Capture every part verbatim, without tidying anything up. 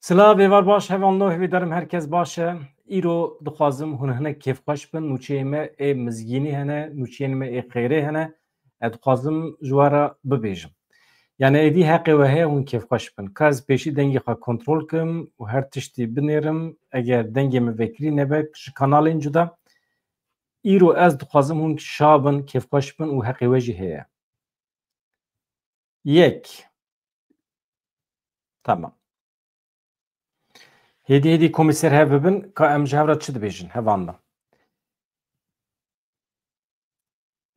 Silav, êvar baş, hevalno, hêvîdarim her kes baş e. Îro dixwazim hûn hinek kêfxweş bin, nûçeyê me ê mizgînî hene, nûçeyên me ê xêrê hene. Ez dixwazim ji we re bibêjim. Yani êdî heqê we heye hûn kêfxweş bin. Ka ez pêşî dengê xwe kontrol kim û her tiştî binêrim. Eger dengê min vekirî nebe ji kanalên cuda, îro ez dixwazim hûn şa bin, kêfxweş bin û heqê we jî heye. Yek. Tamam. Hêdî hêdî komî ser hev bibin, ka em ji hev re çi dibêjin, hevalno.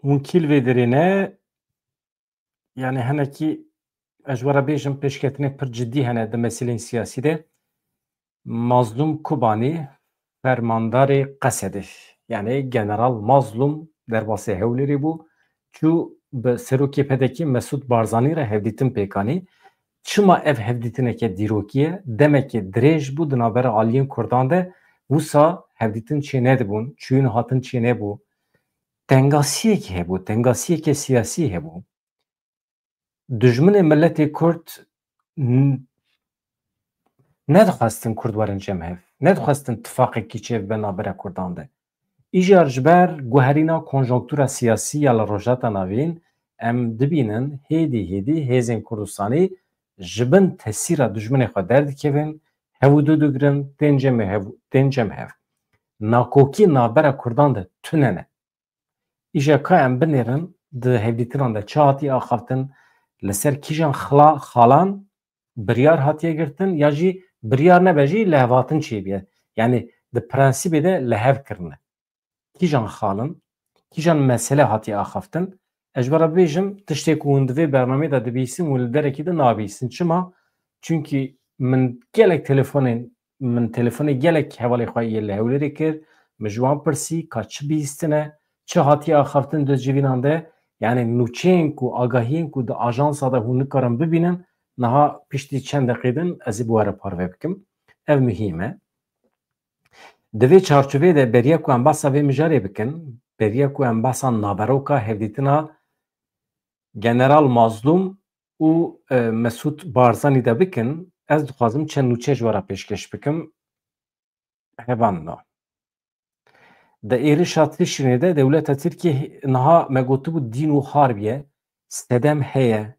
Hûn kî li vê derê ne, yani hinekî ez ji we re bêjim, pêşketinê pir cidî hene di meselên siyasî de. Mazlûm Kobanî, fermandarê Qesedê, yani General Mazlûm, derbasê Hewlêrê bû, çû bi serokê P D K Mesûd Barzanî re hevdîtin pêk anî. Çima ev hevdîtineke dîrokî ye? Demekê dirêj bû di navbera aliyên Kurdan de, wisa hevdîtin çênedibûn, çûyîn hatin çênebû. Tengasiyekî hebû, tengasiyeke siyasî hebû. Dijminê miletê Kurd n-, nedixwestin Kurd werin cem hev. Nedixwestin tifaqekî çêbibe navbera Kurdan de. Îcar ji ber guherîna konjonktura siyasî ya li Rojhilata Navîn em dibînin hêdî hêdî hêzên Kurdistanî ji bin tesîra dijminê xwe derdikevin, hevûdu digirin, tên cemê hev-, tên cem hev. Nakokî navbera Kurdan de tune ne. Îja ka em binêrin di hevdîtinan de çi hatiye axaftin, li ser kîjan xala-, xalan biryar hatiye girtin ya jî biryar nebe jî lihevhatin çêbiye. Yani di prensîbê de li hev kirine. Kîjan xalin, kîjan mesele hatiye axaftin. Ez ji we re bêjim, tiştê ku hûn di vê bernameyê de dibîsin, hûn li derekî de nabîsin. Çima? Çunkî min gelek telefonên, min telefonê gelek hevalê xwe yê li Hewlêrê kir, min ji wan pirsî ka çi bihîstine, çi hatiye axaftin di civînan de, yani nûçeyên ku, agahiyên ku di ajansa de hûn nikarin bibînin, niha piştî çend deqê din ez ê bi we re parve bikim. Ev muhîm e. Di vê çarçoveyê de beriya ku em behsa vê mijarê bikin, beriya ku em behsa naveroka hevdîtina General Mazlûm û, e, Mesûd Barzanî de bikin, ez dixwazim çend nûçe ji we re pêşkêş bikim. Hevalno. Di êrişa Tişrînê de dewleta Tirkiyê niha me gotibû dîn û harb ye, sedem heye.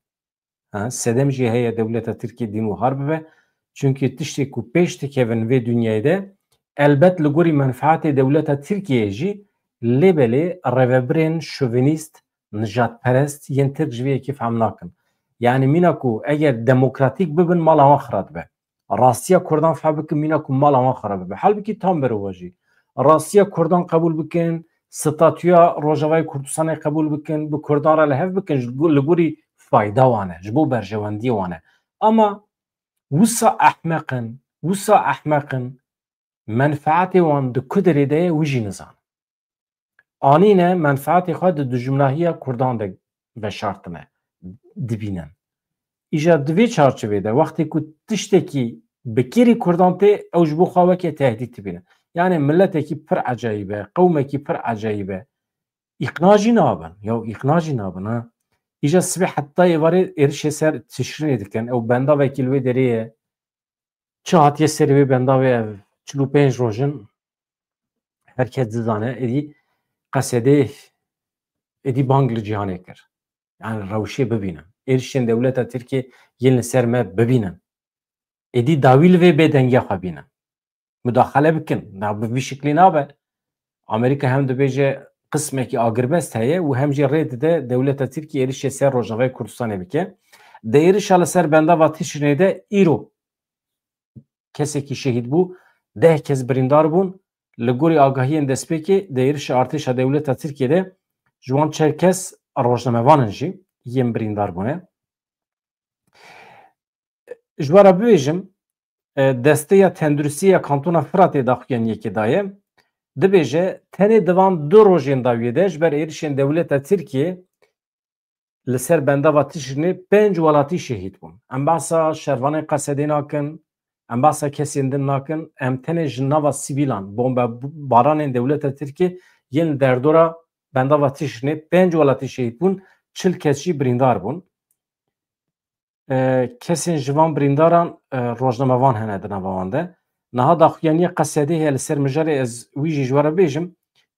Ha, sedem jî heye dewleta Tirkiyê dîn û harb bibe. Çunkî tiştê ku pêş dikevin vê dinyayê de, elbet li gorî menfaetê dewleta Tirkiyeyê jî lê belê rêvebirên şovînîst, nijadperest yên Tirk ji vê yekê fehm nakin. Yani mîna ku eger demokratîk bibin, mala wan xira dibe. Rastiya Kurdan fehm bikin, mîna ku mala wan xira bibe. Halbikî tam berovajî. Rastiya Kurdan qebûl bikin, statûya Rojavayê Kurdistanê qebûl bikin, bi Kurdan re li hev bikin, ji go-, li gorî fayda wan e, ji bo berjewendiyê wan e. Ama wisa ehmeq in, wisa ehmeq in, menfaetê wan di ku derê de ye, wî jî nizanin. Anîne menfaetê xwe di dijminahiya Kurdan de veşartine, dibînin. Îja di vê çarçovê de wextê ku tiştekî bi kêrî Kurdan tê, ew ji bo xwe weke tehdît dibînin. Yani miletekî pir ecayîb e, qewmekî pir ecayîb e. Îqna jî nabin. Ya îqna jî nabin, ha. Îja sibê heta êvarê êrişê ser Tişrînê dikin. Ew bendavekî li wê derê ye. Çi hatiye serê wê bendavê ev çil û pênc roj in. Her kes dizane, êdî Qesedê, êdî bang li cîhanê kir. Yani rewşê bibînin. Êrişên dewleta Tirkiyê yên li ser me bibînin. Êdî dawî li vê bê dengiya xwe bînin. Mudaxele bikin. Na bi vî şiklî nabe. Amerîka hem dibêje qismekî agirbest heye û hem jî rê dide dewleta Tirkiyê êrişê ser Rojavayê Kurdistanê bike. Di êrişa li ser bendava Tişrînê de îro kesekî şehîd bû, deh kes birîndar bûn. Li gorî agahiyên destpêkê di êrişa artêşa dewleta Tirkiyê de ji wan çar kes rojnamevan in jî yên birîndar bûne. Ji we re bibêjim, e, Desteya Tenduristî ya Kantona Firatê daxuyaniyekê daye. Dibêje, tenê di van du rojên dawiyê de ji ber êrişên dewleta Tirkiyê li ser bendava Tişrînê pênc welatî şehîd bûn. Em behsa şervanên Qesedê nakin, em behsa kesên din nakin, em tenê ji nava sivîlan, bombe baranên dewleta Tirkiyê yên li derdora bendava Tişrînê pênc welatî şehîd bûn, çil kes jî birîndar bûn. E, kesên ji van birîndaran, e, rojnamevan hene di nava wan de. Niha daxuyaniya Qesedê heye li ser mijarê, ez wî jî ji we re bêjim.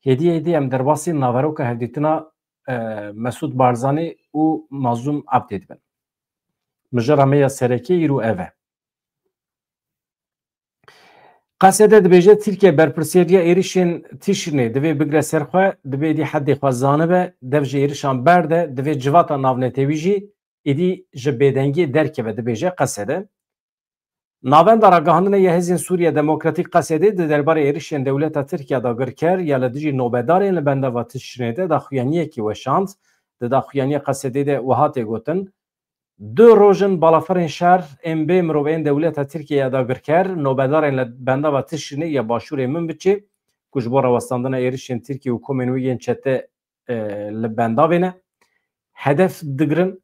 Hêdî hêdî em derbasî naveroka hevdîtina, e, Mesûd Barzanî û Mazlûm Ebdê dibin. Mijara me ya sereke îro ev e. Qesede dibêje, Tirkiye berpirsiyariya êrişên Tişrînê divê bigre ser xwe, divê êdî hedê xwe zanibe, dev ji êrişan berde, divê civata navnetewî jî êdî ji bêdengiyê derkeve, dibêje Qesede. Navenda ragihandinê ya Hêzên Sûriya Demokratîk, Qesedê, di derbarê êrişên dewleta Tirkiye dagirker ya li dijî nobedarên li bendava Tişrînê de daxuyaniyekî weşand. Di daxuyaniya Qesedê de wiha tê gotin, Du roj in balafirên şer ên bê mirov ên dewleta Tirkiye ya dagirker, nobedarên li bendava Tişrînê ya başûrê Minbiçê, ku ji bo rawestandina êrişên Tirkiye û komên wê yên çete, e, li bendavê ne, hedef digirin.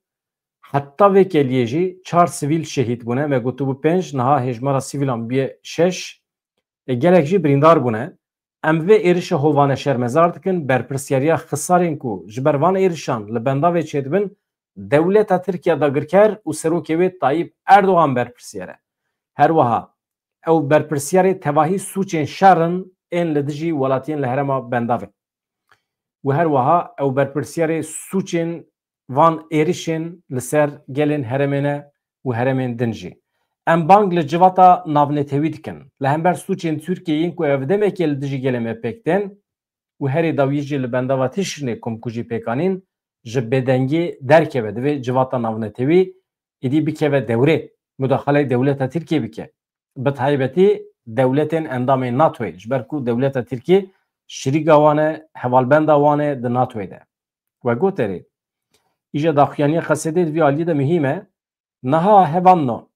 Heta vê keliyê jî çar sivîl şehîd bûne. Me gotibû pênc, niha hêjmara sivîlan bûye şeş. E, gelek jî birîndar bûne. Em vê êrişa hovane şermezar dikin, berpirsiyariya xisarên ku ji ber van êrişan li bendavê çêdibin, dewleta Tirkiye dagirker û serokê wê Tayyip Erdogan berpirsiyar e. Her wiha ew berpirsiyarê tevahî sûcên şer in ên li dijî welatiyên li herêma bendavê. Û her wiha ew berpirsiyarê sûcên van êrişên li ser gelên herêmê ne û herêmên din jî. Em bang li civata navnetewî dikin. Li hember sûcên Tirkiyê yên ku ev demekê li dijî gelê me pêk tên û herî dawiyê jî li bendava Tişrînê komkujî pêk anîn, ji bêdengî derkeve, divê civata navnetewî êdî bikeve dewrê, mudaxaleyê dewleta Tirkiyê bike. Bi taybetî dewletên endamên NATOyê, ji ber ku dewleta Tirkiyê şirîka wan e, hevalbenda wan e di NATOyê de. We got erê, îja daxuyaniya Qesedê di vî aliyê de muhîm e. Niha hevalno.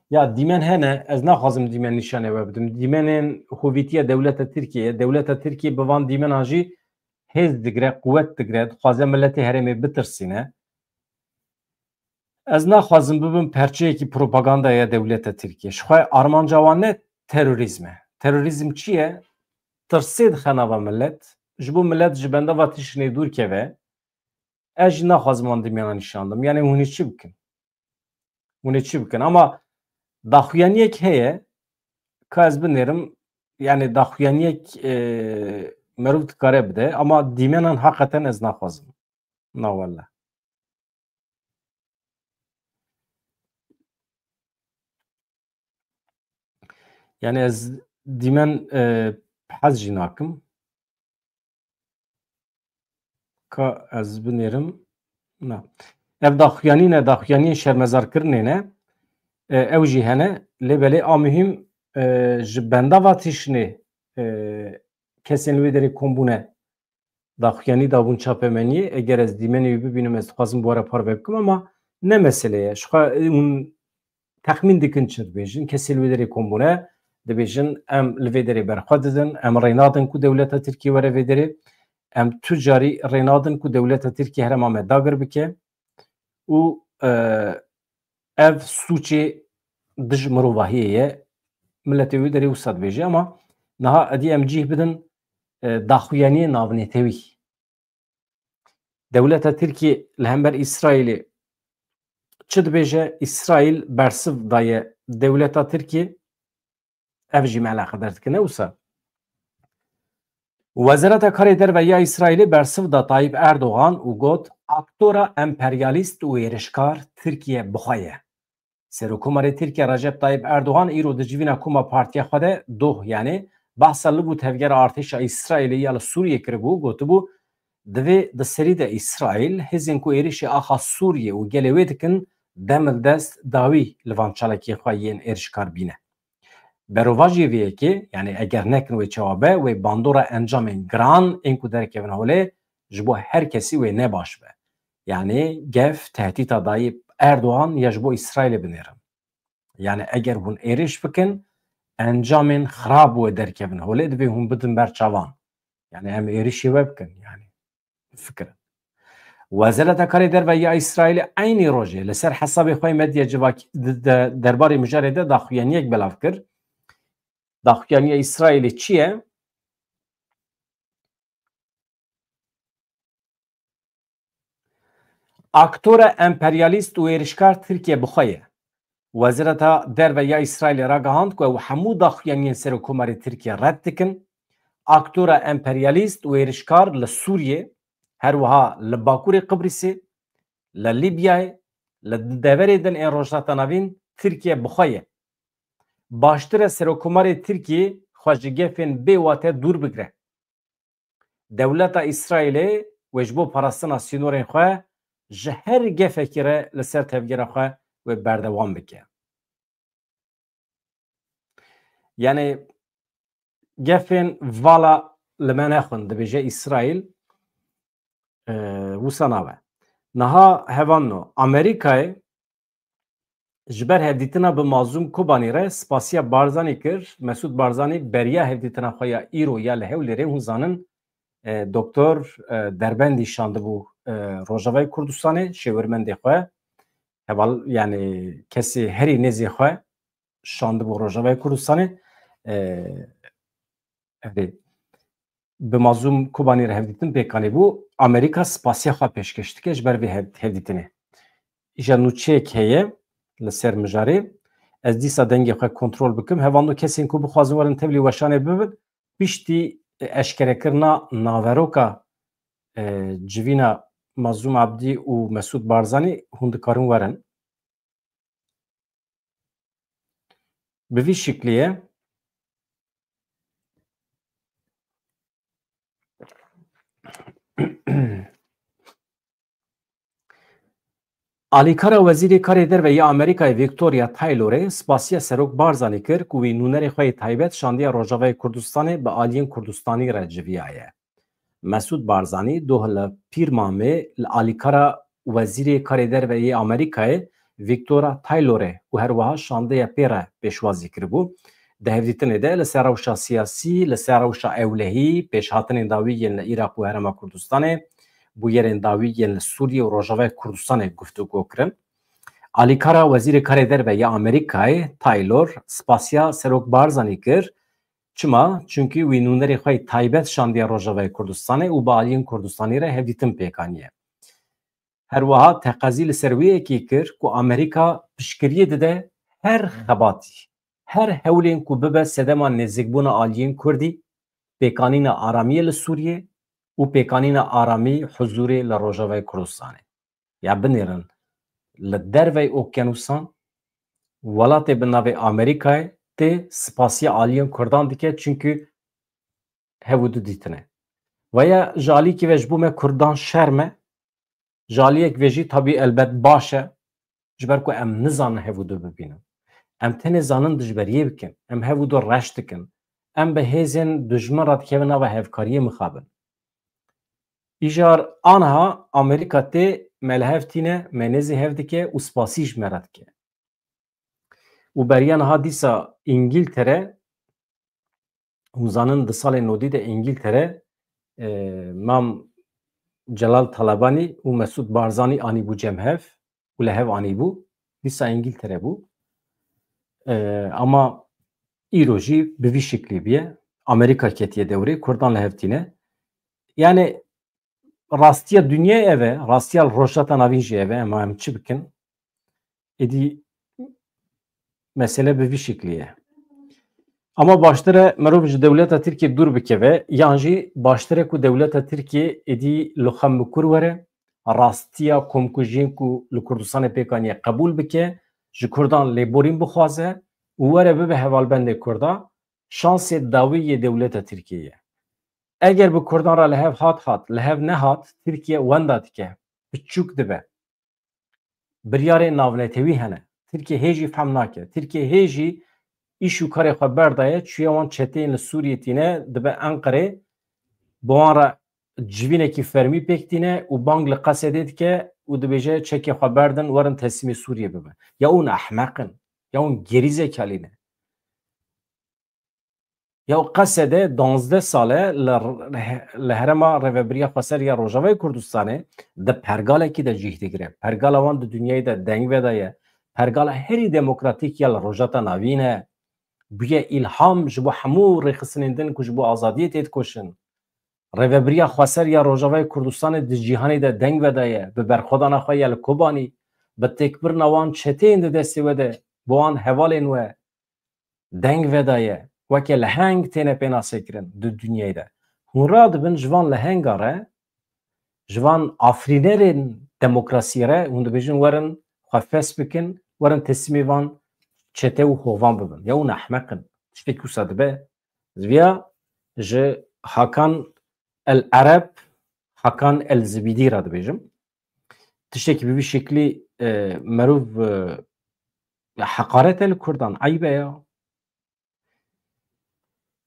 Ya dîmen hene, ez naxwazim dîmen nîşanê we bidim. Dîmenên hovîtiya dewleta Tirkiyê ye. Dewleta Tirkiyê bi van dîmenan jî hêz digre, quwet digre, dixwaze miletê herêmê bitirsîne. Ez naxwazim bibim perçeyekî propagandaya dewleta Tirkiyê. Ji xwe armanca wan ne terorîzm e. Terorîzm çi ye? Tirsê dixe nava milet. Ji bo milet ji bendava Tişrînê dûr keve. Ez jî naxwazim wan dîmena nîşan dim. Yanî hûn ê çi bikin? Hûn ê çi bikin? Ama daxuyaniyek heye, ka ez binêrim, yanî daxuyaniyek, e, merov dikare bide. Ama dîmenan heqeten ez naxwazim. Na welle. Yanî ez dîmen, e, hez jî nakim. Ka ez binêrim. Na. Ev daxuyanî ne, daxuyaniyên şermezarkirinê ne. E, ew jî hene. Lê belê a muhîm, e, ji bendava Tişrînê, e, kesên li wê derê kom bûne. Daxuyanî dabûn çapemeniyê. Eger ez dîmenê wî bibînim, ez dixwazim bi we re parve bikim, ama ne mesele ye. Ji xwe, e, hûn texmîn dikin çi dibêjin. Kesê li wê derê kom bûne, dibêjin, em li vê derê berxwe didin, em rênadin ku dewleta Tirkiyê were vê derê, em tu carî rênadin ku dewleta Tirkiyê herêma me dagir bike û, e, ev sûcê dij mirovahiyê ye. Miletê wê derê wisa dibêje, ama niha edî em cih bidin, e, daxuyaniyê navnetewî. Dewleta Tirkiyê li hember Îsraîlê çi dibêje? Îsraîl bersiv daye dewleta Tirkiyê. Ev jî me eleqedar dikine wisa. Wezareta Karê Derve ya Îsraîlê bersiv da Tayyip Erdogan û got, aktora emperyalîst û êrişkar Tirkiye bi xwe ye. Serokkomarê Tirkiye Recep Tayyip Erdogan îro di civîna koma partiya xwe de, doh, yanî, behsa li bû tevgera artêşa Îsraîlê ya li Sûriyê kiribû, gotibû, divê di serî de Îsraîl hêzên ku êrişê axa Sûriyê û gelê wê dikin, dem li dest dawî li van çalakiyên xwe yên êrişkar bîne. Berovajiyê vê yekê, yanî eger nekin wê çawa be, wê bandora encamên giran ên ku derkevin holê ji bo her kesî wê ne baş be. Yanî gef, tehdîta Tayyip Erdogan ya ji bo Îsraîlê binêrin. Yanî eger hûn êrîş bikin, encamên xirab wê derkevin holê, divê hûn bidin ber çavan. Yanî em êrîşê we bikin, yanî. Fikirin. Wezareta Karê Derve ya Îsraîlê eynî rojê li ser hesabê xwe yê medya civakî de, de, derbarê mijarê de daxuyaniyek belav kir. Daxuyaniya Îsraîlê çi ye? Aktora emperyalîst û êrişkar Tirkiye bi xwe ye. Wezareta Derve ya Îsraîlê ragihand ku ew hemû daxuyaniyên Serokkomarê Tirkiye red dikin. Aktora emperyalîst û êrişkar li Sûriyê, her wiha li Bakurê Qibrîsê, li Lîbyayê, li deverê din ên Rojhilata Navîn Tirkiye bi xwe ye. Baştir e Serokkomarê Tirkiyê xwe ji gefên bê wate dûr bigire. Dewleta Îsraîlê wê ji bo parastina sînorên xwe ji her gefekî re li ser tevgera xwe wê berdewam bike. Yani gefên vala li me nexwin, dibêje Îsraîl, e, wisa nabe. Niha hevalno, Amerîkayê ji ber hevdîtina bi Mazlûm Kobanî re spasiya Barzanî kir. Mesûd Barzanî beriya hevdîtina xwe ya îro ya li Hewlêrê, hûn zanin, e, doktor, e, Derbendî şandibû, e, Rojavayê Kurdistanê, şêwirmendê xwe, heval, yani kesê herî nêzê xwe şandibû Rojavayê Kurdistanê. E, Erê, bi Mazlûm Kobanî re hevdîtin pêk anîbû. Amerîka spasiya xwe pêşkêş dike ji ber vê hev-, hevdîtinê. Îja nûçeyek heye li ser mijarê. Ez dîsa dengê xwe kontrol bikim. Hevalno, kesên ku bixwazin werin tevlî weşanê bibin, piştî, e, eşkerekirina naveroka, e, civîna Mazlûm Abdî û Mesûd Barzanî, hûn dikarin werin. Bi vî şiklî ye. Alîkara Wezîrê Karê Derve ya Amerîkayê Victoria Taylorê spasiya Serok Barzanî kir ku wî nûnerê xwe yê taybet şandiya Rojavayê Kurdistanê bi aliyên Kurdistanî re civiyaye. Mesûd Barzanî doh li Pîrmamê li alîkara Wezîrê Karê Derve yê Amerîkayê Victoria Taylorê û her wiha şandeya pê re pêşwazî kiribû. Di hevdîtinê de li ser rewşa siyasî, li ser rewşa ewlehî, pêşhatinên dawî yên li Iraq û Herêma Kurdistanê, bûyerên dawî yên li Sûriyê û Rojavayê Kurdistanê guftûgo kirin. Alîkara Wezîrê Karê Derve ya Amerîkayê Taylor spasiya Serok Barzanî kir. Çima? Çunkî wî nûnerê xwe yê taybet şandiye Rojavayê Kurdistanê û bi aliyên Kurdistanî re hevdîtin pêk aniye. Her wiha teqezî li ser wê yekê kir ku Amerîka piştgiriyê dide her xebatî, her hewlên ku bibe sedema nêzîkbûna aliyên Kurdî, pêkanîna aramiyê li Sûriyê û pêkanîna aramî, huzûrê li Rojavayê Kurdistanê. Ya binêrin, li dervey okyanûsan welatê bi navê Amerîkayê tê spasiya aliyên Kurdan dike, çunkî hev û du dîtine. Veya ji alîkî ve ji bo me Kurdan şerm e, ji aliyek ve jî tabî elbet baş e, ji ber ku em nizanin hev û du bibînin. Em tenê zanin dijberiyê bikin, em hev û du reş dikin. Em bi hêzên dijmin re dikevin nava hevkariyê mixabin. Îcar aniha Amerîka tê me li hev tîne, me nêzî hev dike û spasî ji me re dike. Û beriya niha dîsa Îngîltere, hûn zanin di salên nodî de Îngîltere, e, Mam Celal Talabanî û Mesûd Barzanî anîbû cem hev û li hev anîbû. Dîsa Îngîltere bû. E, ama îro jî bi vî şiklî bûye. Amerîka ketiye dewrê, Kurdan li hev tîne. Yani rastiya dinyayê ev e, rastiya li Rojhilata Navîn jî ev e, ema em çi bikin? Êdî mesele bi vî şiklî ye. Ama baştir e mirov ji dewleta Tirkiyê dûr bikeve, yan jî baştir e ku dewleta Tirkiyê êdî li xwe mikur were, rastiya komkujiyên ku li Kurdistanê pêk aniye qebûl bike, ji Kurdan lêborîn bixwaze û were bibe hevalbendê Kurda, şansê dawî yê dewleta Tirkiyê ye. Eger bi Kurdan re li hev hat hat, li hev nehat, Tirkiye wenda dike, piçûk dibe. Biryarên navnetewî hene. Tirkiye hê jî fehm nake. Tirkiye hê jî îş û karê xwe berdaye, çûye wan çeteyên li Sûriyê tîne, dibe Enqerê, bi wan re civînekî fermî pêk tîne û bang li Qesedê dike û dibêje, çekê xwe berdin, werin teslîmê Sûriyê bibin. Ya hûn ehmeq in, ya hûn gerîzekalî ne. Ya Qesede duwazdeh sal e li, li herêma Rêvebiriya Xweser ya Rojavayê Kurdistanê di pergalekî de cih digire. Pergala wan di dinyayê de deng vedaye. Pergala herî demokratîk ya li Rojhilata Navîn e. Bûye îlham ji bo hemû rêxistinên din ku ji bo azadiyê têdikoşin. Rêvebiriya Xweser ya Rojavayê Kurdistanê di cîhanê de deng vedaye, bi berxwedana xwe ya li Kobanî, bi têkbirina wan çeteyên di destê we de, bi wan hevalên we deng vedaye, weke leheng têne pênasekirin di dinyayê de. Hûn radibin ji van lehenga re, ji van afirînerên demokrasiyê re, hûn dibêjin werin xwe fes bikin, werin teslîmê van çete û hovan bibin. Ya hûn ehmeq in. Tiştekî wisa dibe? Ez viya ji Hakan El Ereb, Hakan El Zibîdî re dibêjim. Tiştekî bi vî şeklî, e, merov, e, ya heqaret e li Kurdan, eyb e ya.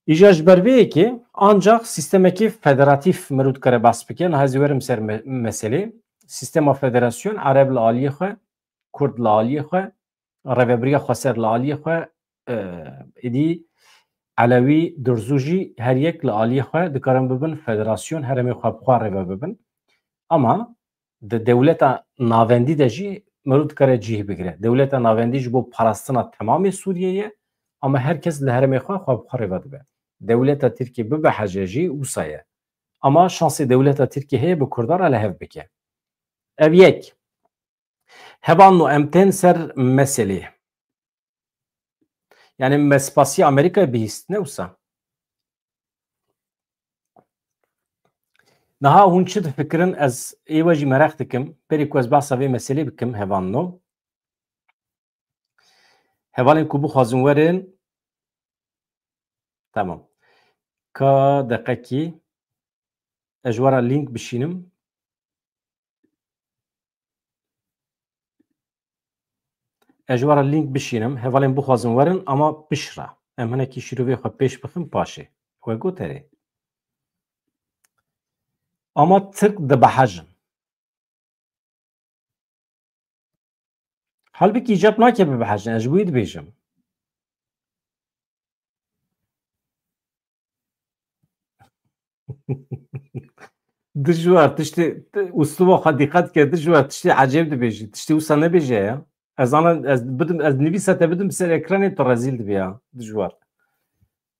Îja ji ber vê yekê ancak sîstemekî federatîf merov dikare behs bike. Niha ez ê werim ser me-, meselê. Sîstema federasyon, Ereb li aliyê xwe, Kurd li aliyê xwe, Rêvebiriya Xweser li aliyê xwe, e, êdî Elewî, Durzû jî her yek li aliyê xwe dikarin bibin federasyon, herêmê xwe bi xwe rêve bibin. Ama di dewleta navendî de jî merov dikare cih bigire. Dewleta navendî ji bo parastina temamê Sûriyê ye, ama her kes li herêmê xwe xwe bi xwe rêve dibe. Dewleta Tirkiyê bibe hece jî wisa ye. Ama şansê dewleta Tirkiyê heye bi Kurdan re li hev bike. Ev yek. Hevalno, em tên ser meselê. Yani me spasiya Amerîkayê bihîst, ne wisa? Niha hûn çi difikirin, ez ê we jî mereq dikim. Berî ku ez behsa vê meselê bikim, hevalno. Hevalên ku bixwazin werin. Tamam. Ka deqekî. Ez ji we re link bişînim. Ez ji we re link bişînim. Hevalên bixwazin werin, ama piştre. Em hinekî şîrovê xwe pêş bixin paşê. We got erê. Ama Tirk dibehecin. Halbikî îcab nake bibehecin, ez ji bo wî dibêjim. Dijwar, tiştê, usluba xwe dîqet ke, dijwar, tiştê ecêb dibêjî. Tiştê wisa nebêje ya. Ez ana, ez bidim, ez nivîsa te bidim ser ekranê, tu rezîl dibî ya. Dijwar.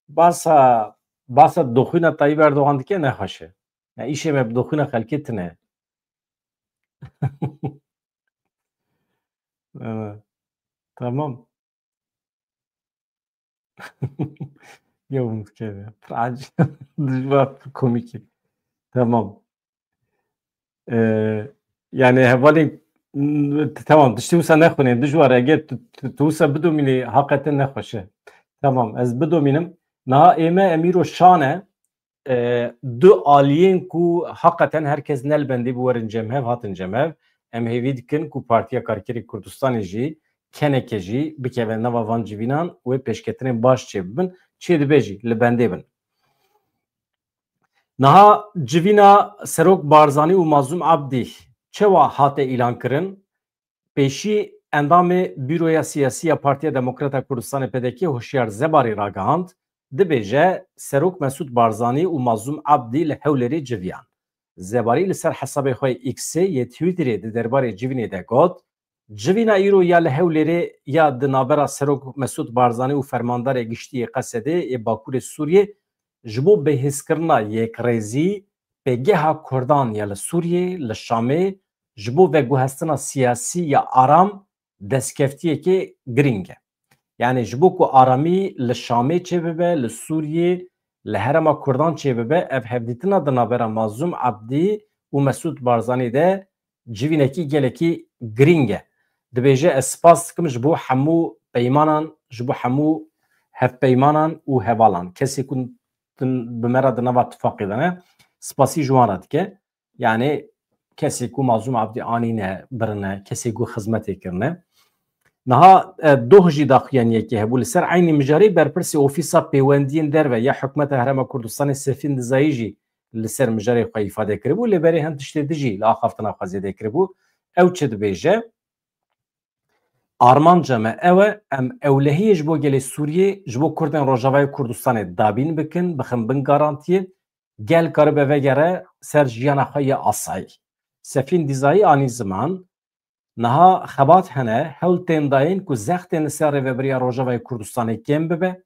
Basa, basa doxwîna Tayyip Erdogan dike, nexweş e. Ya, îşê me bi doxwîna xelkê tine. Evet. Tamam. Ya, pir ac-, dijwar, pir komîk e. Tamam. Ee, yani hevalên, tamam, tiştê wisa nexwînin, dijwar, eger tu, tu, tu wisa bidomînî, heqeten nexweş e. Tamam, ez bidomînim. Niha ême em îro şan e, e, du aliyên ku heqeten her kes ne li bendê bû werin cem hev, hatin cem hev. Em hêvî dikin ku Partiya Karkerê Kurdistanê jî, keneke jî bikeve nava van civînan wê pêşketinên baş çêbibin. Çêdibe jî li bendê bin. Niha civîna Serok Barzanî û Mazlûm Abdî çawa hate îlankirin? Pêşî endamê Buroya Siyasî ya Partiya Demokrata Kurdistanê, P D K, Hoşyar Zebarî ragihand, dibêje Serok Mesûd Barzanî û Mazlûm Abdî li Hewlêrê civiyan. Zebarî li ser hesabê xwe yê X-ê yê Twitterê di derbarê civînê de got, Civîna îro ya li Hewlêrê ya di navbera Serok Mesûd Barzanî û Fermandarê Giştî yê Qesedê yê Bakurê Sûriyê ji bo bihêzkirina yekrêzî pêgeha Kurdan ya li Sûriyê, li Şamê, ji bo veguhestina siyasî ya aram destkeftiyekê girîng e. Yani ji bo ku aramî li Şamê çêbibe, li Sûriyê, li herêma Kurdan çêbibe, ev hevdîtina di navbera Mazlûm Abdî û Mesûd Barzanî de civînekî gelekî girîng e. Dibêje, ez spas dikim ji bo hemû peymanan, ji bo hemû hevpeymanan û hevalan. Kesê ku din bi me re di nava tifaqê de ne, spasî ji wan re dike. Yani kesê ku Mazlûm Abdî anîne, birine, kesê ku xizmetê kirine. Niha, e, doh jî daxuyaniyekê hebû. Li ser eynî mijarê berpirsê Ofîsa Pêwendiyên Derve ya Hikûmeta Herêma Kurdistanê Sefîn Dizayî jî li ser mijarê xwe îfade kiribû. Lê berê hin tiştê dijî li axaftina xwe zêde kiribû. Ew çi dibêje? Armanca me ew e, em ewlehiyê ji bo gelê Sûriyê, ji bo Kurdên Rojavayê Kurdistanê dabîn bikin, bixin bin garantiyê, gel karibe vegere ser jiyana xwe ya asayî. Sefîn Dîzayî anî ziman, niha xebat hene, hewl tên dayîn ku zextên li ser rêvebiriya Rojavayê Kurdistanê kêm bibe,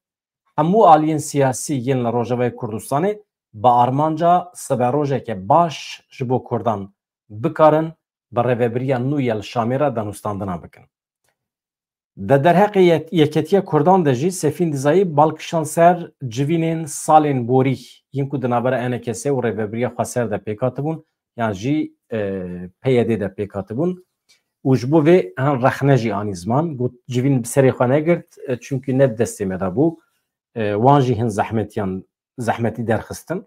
hemû aliyên siyasî yên li Rojavayê Kurdistanê bi armanca siberojeke baş ji bo Kurdan bikarin bi rêvebiriya nû ya li Şamê re danûstandina bikin. Di derheqê yek-, yeketiya Kurdan de jî Sefîn Dizayî bal kişand ser civînên salên borî yên ku di navbera E N K S û Rêvebiriya Xweser de pêk hatibûn yan jî, e, P Y D de pêk hatibûn. Û ji bo vê hin rexne jî anî ziman, got, civîn bi serê xwe negirt, e, çimkî ne di destê me de bû. E, wan jî hin zehmetiyan, zehmetî derxistin.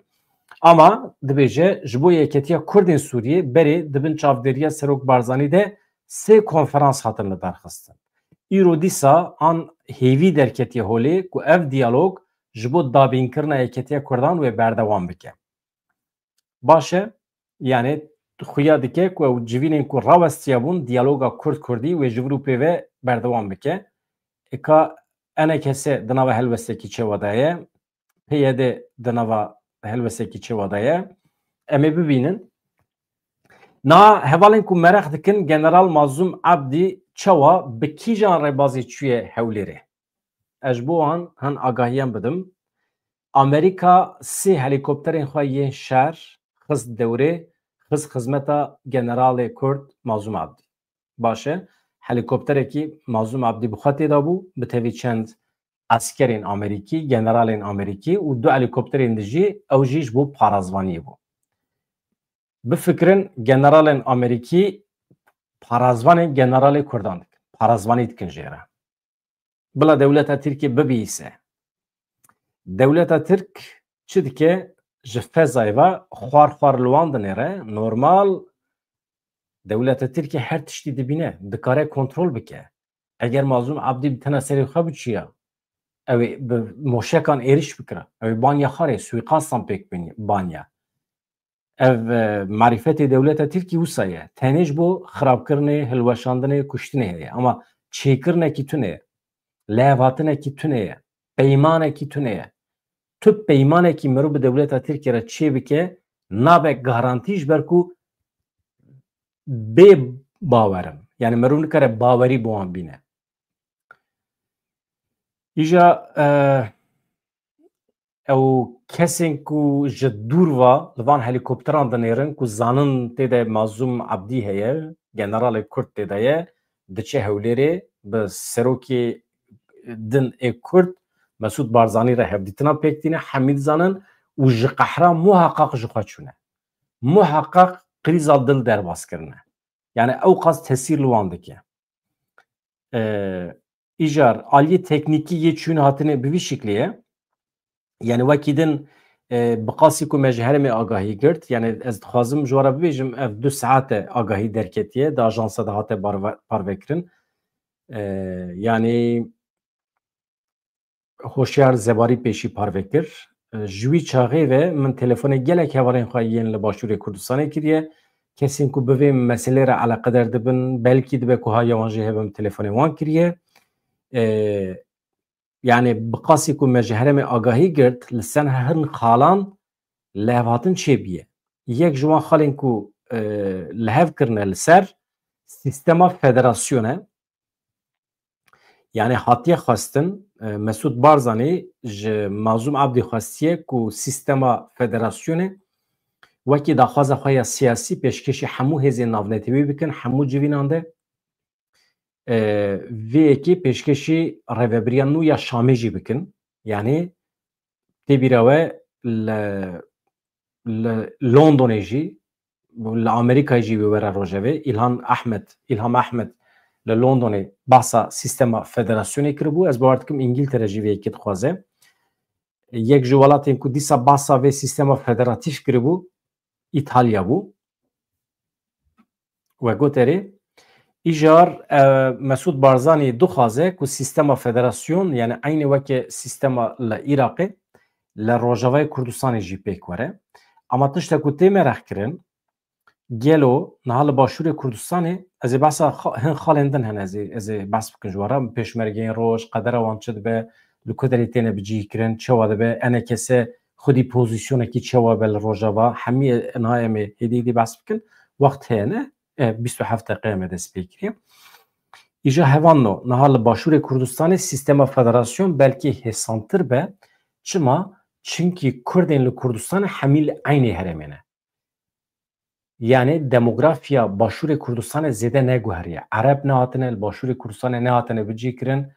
Ama dibêje, ji bo yeketiya Kurdên Sûriyê berê di bin çavdêriya Serok Barzanî de sê konferans hatin lidarxistin. Îro dîsa an hêvî derketiye holê ku ev diyalog ji bo dabînkirina yeketiya Kurdan wê berdewam bike. Baş e, yanî xuya dike ku ew civînên ku rawestiya bûn diyaloga Kurd-Kurdî wê ji vir û pê ve berdewam bike. Eka E N K S di nava helwestekî çewa de ye, P Y D di nava helwestekî çewa de ye. Em ê bibînin. Na hevalên ku mereq dikin General Mazlûm Abdî çawa bi kîjan rêbazê çûye Hewlêrê? Ez ji bo wan hin agahiyan bidim. Amerîka sê helîkopterên xwe yên şer xist dewrê, xist xizmeta generalê Kurd Mazlûm Abdî. Baş e, helîkopterekî Mazlûm Abdî bi xwe tê de bû, bi tevî çend eskerên Amerîkî, generalên Amerîkî û du helîkopterên din jî, ew jî ji bo parazvaniyê bû. Bifikirin, generalên Amerîkî parazvanên generalê Kurdan dikin. Parazvanî dikin jê re. Bila dewleta Tirkiyê bibihîse. Dewleta Tirk çi dike? Ji fezayê ve xwar xwar li wan dinêre. Normal dewleta Tirkiyê her tiştî dibîne, dikare kontrol bike. Eger Mazlûm Abdî bi tena serê xwe biçiya, ew ê bi moşekan êriş bikira, ew ê banya xwe rê suîqastan pêk banya. Ev, e, marîfetê dewleta Tirkî wisa ye. Tenê ji bo xirabkirinê, hilweşandinê, kuştinê heye. Ama çêkirinekî tune ye. Lihevhatinekî tune ye. Peymanekî tune ye. Tu peymanekî mirov bi dewleta Tirkiyê re çêbike, nabe garantî ji ber ku bê bawer in. Yani mirov nikare bawerî bi wan bîne. Îja, e, ew kesên ku ji dûr ve li van helîkopteran dinêrin ku zanin tê de Mazlûm Abdî heye, generalê Kurd tê de ye, diçe Hewlêrê bi serokê din ê Kurd Mesûd Barzanî re hevdîtina pêk tîne, hemî dizanin û ji qehra muheqeq ji xwe çûne. Muheqeq krîza dil derbas kirine. Yani ew qas tesîr li wan dike. E, îcar aliyê teknîkî yê çûn hatinê bi vî şiklê ye. Yani wekî din, e, bi qasî ku me ji herêmê agahî girt, yani ez dixwazim ji we re bibêjim, ev du saete agahî derketiye, di ajansa de hate barve-, parvekirin. E, yani Hoşyar Zebarî pêşî parve kir. Ji wî çaxê ve min telefonê gelek hevalên xwe yên li Başûrê Kurdistanê kiriye. Kesên ku bi vê meselê re eleqeder dibin, belkî dibe ku haya wan jî hebe, min telefonê wan kiriye. E, yani bi qasî ku me ji herêmê agahî girt, li ser hin xalan lihevhatin çêbûye. Yek ji wan xalên ku, e, lihev kirine li ser sîstema federasyonê, yani hatiye xwestin, e, Mesûd Barzanî ji Mazlûm Abdî xwestiye ku sîstema federasyonê wekî daxwaza xwe ya siyasî pêşkêşî hemû hêzên navnetewî bikin, hemû civînan de, e, vê yekê pêşkêşî rêvebiriya nû ya Şamê jî bikin. Yani tê bîra we li, li Londonê jî, li Amerîkayê jî wê were rojevê. Îlhan Ahmed, Îlham Ahmed li Londonê behsa sîstema federasyonê kiribû. Ez bawer dikim Îngiltere jî vê yekê dixwaze. Yek ji welatên ku dîsa behsa vê sîstema federatîf kiribû, Îtalya bû. We got erê, îcar, e, Mesûd Barzanî dixwaze ku sîstema federasyon, yani eynî weke sîstema li Iraqê, li Rojavayê Kurdistanê jî pêk were. Ama tiştek ku tê mereq kirin, gelo niha li Başûrê Kurdistanê, ez ê behsa xa-, hin xalên din hene, ez ê, ez ê behs bikim ji we re, pêşmergeyên roj, qedera wan çi dibe, li ku derê têne bicihîkirin, çawa dibe, E N K S xwedî pozîsyonekî çawa be li Rojava, hemî niha em ê hêdî hêdî behs bikin, wext heye ne? E, bîst û heft deqe me dest pê kiriye. Îja hevanno, niha li Başûrê Kurdistanê sîstema federasyon belkî hêsantir be. Çima? Çimkî Kurdên li Kurdistanê hemî li eynê herêmê ne. Yani demografiya Başûrê Kurdistanê zêde neguheriye. Ereb nehatine, li Başûrê Kurdistanê nehatine bicihkirin.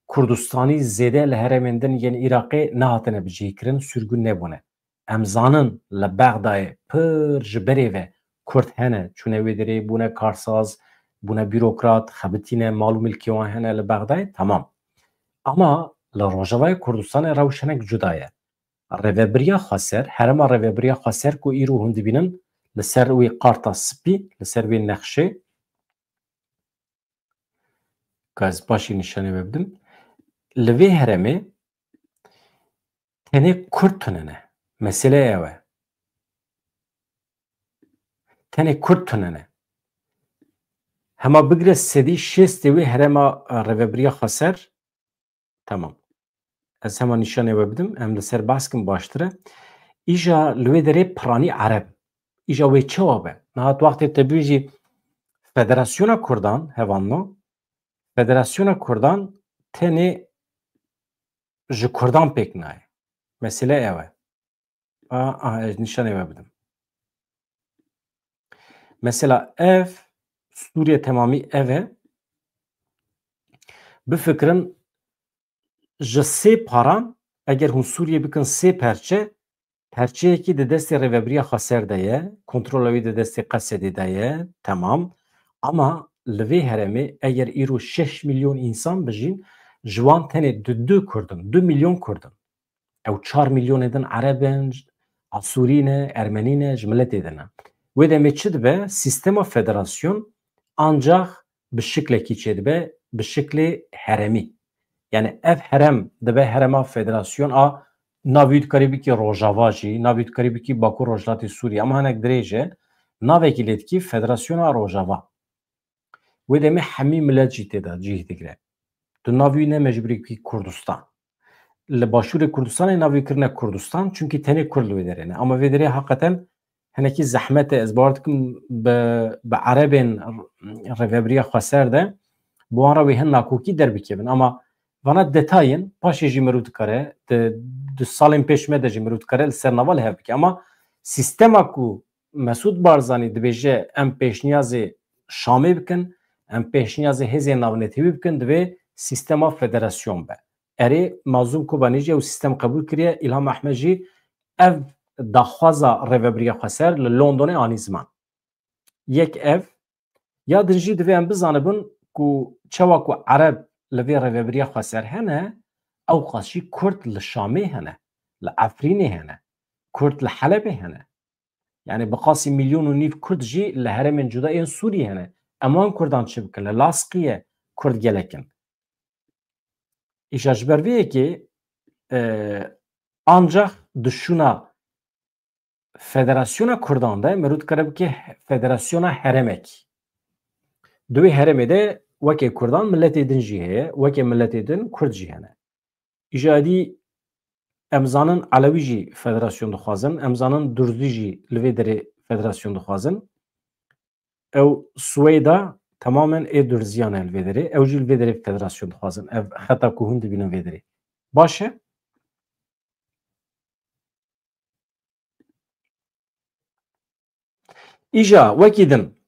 Kurdistanî zêde li herêmên din yên Iraqê nehatine bicihkirin, sürgün nebûne. Em zanin li Bexdayê pir ji berê ve Kurd hene, çûne wê derê, bûne karsaz, bûne bürokrat, xebitîne, mal û milkê wan hene li Bexdayê, temam. Ama li Rojavayê Kurdistanê rewş hinek cuda ye. Rêvebiriya Xweser, herêma Rêvebiriya Xweser ku îro hûn dibînin, li ser wê karta spî, li ser wê nexşê, ka ez paşê nîşanê we bidim, li vê herêmê tenê Kurd tune ne. Mesele ew e. Tenê Kurd tune ne. Hema bigire sedî şêstê wê herêma, e, Rêvebiriya Xweser. Tamam. Ez hema nîşanê we bidim, em li ser behs kin baştir e. Îja li wê derê piranî Ereb. Îja wê çawa be? Niha tu wextê te bêjî Federasyona Kurdan, hevalno, Federasyona Kurdan tenê ji Kurdan pêk nayê. Mesele ew e. A, a, ez nîşanê we bidim. Mesela ev, Sûriye temamî ev e. Bifikirin, ji sê paran, eger hûn Sûriye bikin sê perçe, perçeyekî di destê Rêvebiriya Xweser de ye, kontrola wî di destê Qesedê de ye, temam. Ama li vê herêmê eger îro şeş milyon însan bijîn, ji wan tenê du, du Kurd in, du milyon Kurd in. Ew çar milyonê din Ereb in, Asûrî ne, Ermenî ne, ji miletê din e. Wê demê çi dibe? Sîstema federasyon ancax bi şiklekî çêdibe, bi şiklê heremî. Yani ev herem dibe herema federasyon a, navî dikarî bikî Rojava jî, navî dikarî bikî Bakur Rojhilatê Sûriyê, ama hinek dirêj e, navekî lê dikî Federasyona Rojava. Wê demê hemî milet jî tê de cih digire. Tu navî wî ne mecbûrî bikî Kurdistan. Li Başûrê Kurdistanê navî kirine Kurdistan, çunkî tenê Kurd li wê derê ne. Ama vê derê heqeten hinekî zehmet e. Ez bawer dikim bi, bi Erebên Rêvebiriya Xweser de bi wan re wê hin nakokî derbikevin. Ama vana detayên paşê jî mirov dikare, di, di salên pêş me de jî mirov dikare li ser nava li hev bike. Ama sîstema ku Mesûd Barzanî dibêje, em pêşniyazê Şamê bikin, em pêşniyazê hêzên navnetewî bikin, divê sîstema federasyon be. Erê, Mazlûm Kobanî jî ew sîstem qebûl kiriye, Îlham Ehmed jî ev daxwaza Rêvebiriya Xweser li Londonê anî ziman. Yek ev, ya din jî divê em bizanibin ku çawa ku Ereb li vê Rêvebiriya Xweser hene, ewqas jî Kurd li Şamê hene, li Efrînê hene, Kurd li Helebê hene. Yani bi qasî milyon û nîv Kurd jî li herêmên cuda yên Sûriyê hene. Em wan Kurdan çi bikin? Li Laskiye Kurd gelek in. Îja ji ber vê yekê, e, ancax di şûna Federasyona Kurdan de, merû dikare bike federasyona herêmekî. Di wê herêmê de weke Kurdan miletê din jî heye, weke miletê din Kurd jî hene. Îja dî em zanin Elewî jî federasyon dixwazin, em zanin Durzî jî li vê derê federasyon dixwazin. Ew Swêda tamamen ê Durziyan e li vê derê. Ew jî li vê derê federasyon dixwazin. Ev xeta ku hûn dibînin vê derê. Baş e? Îja wekî din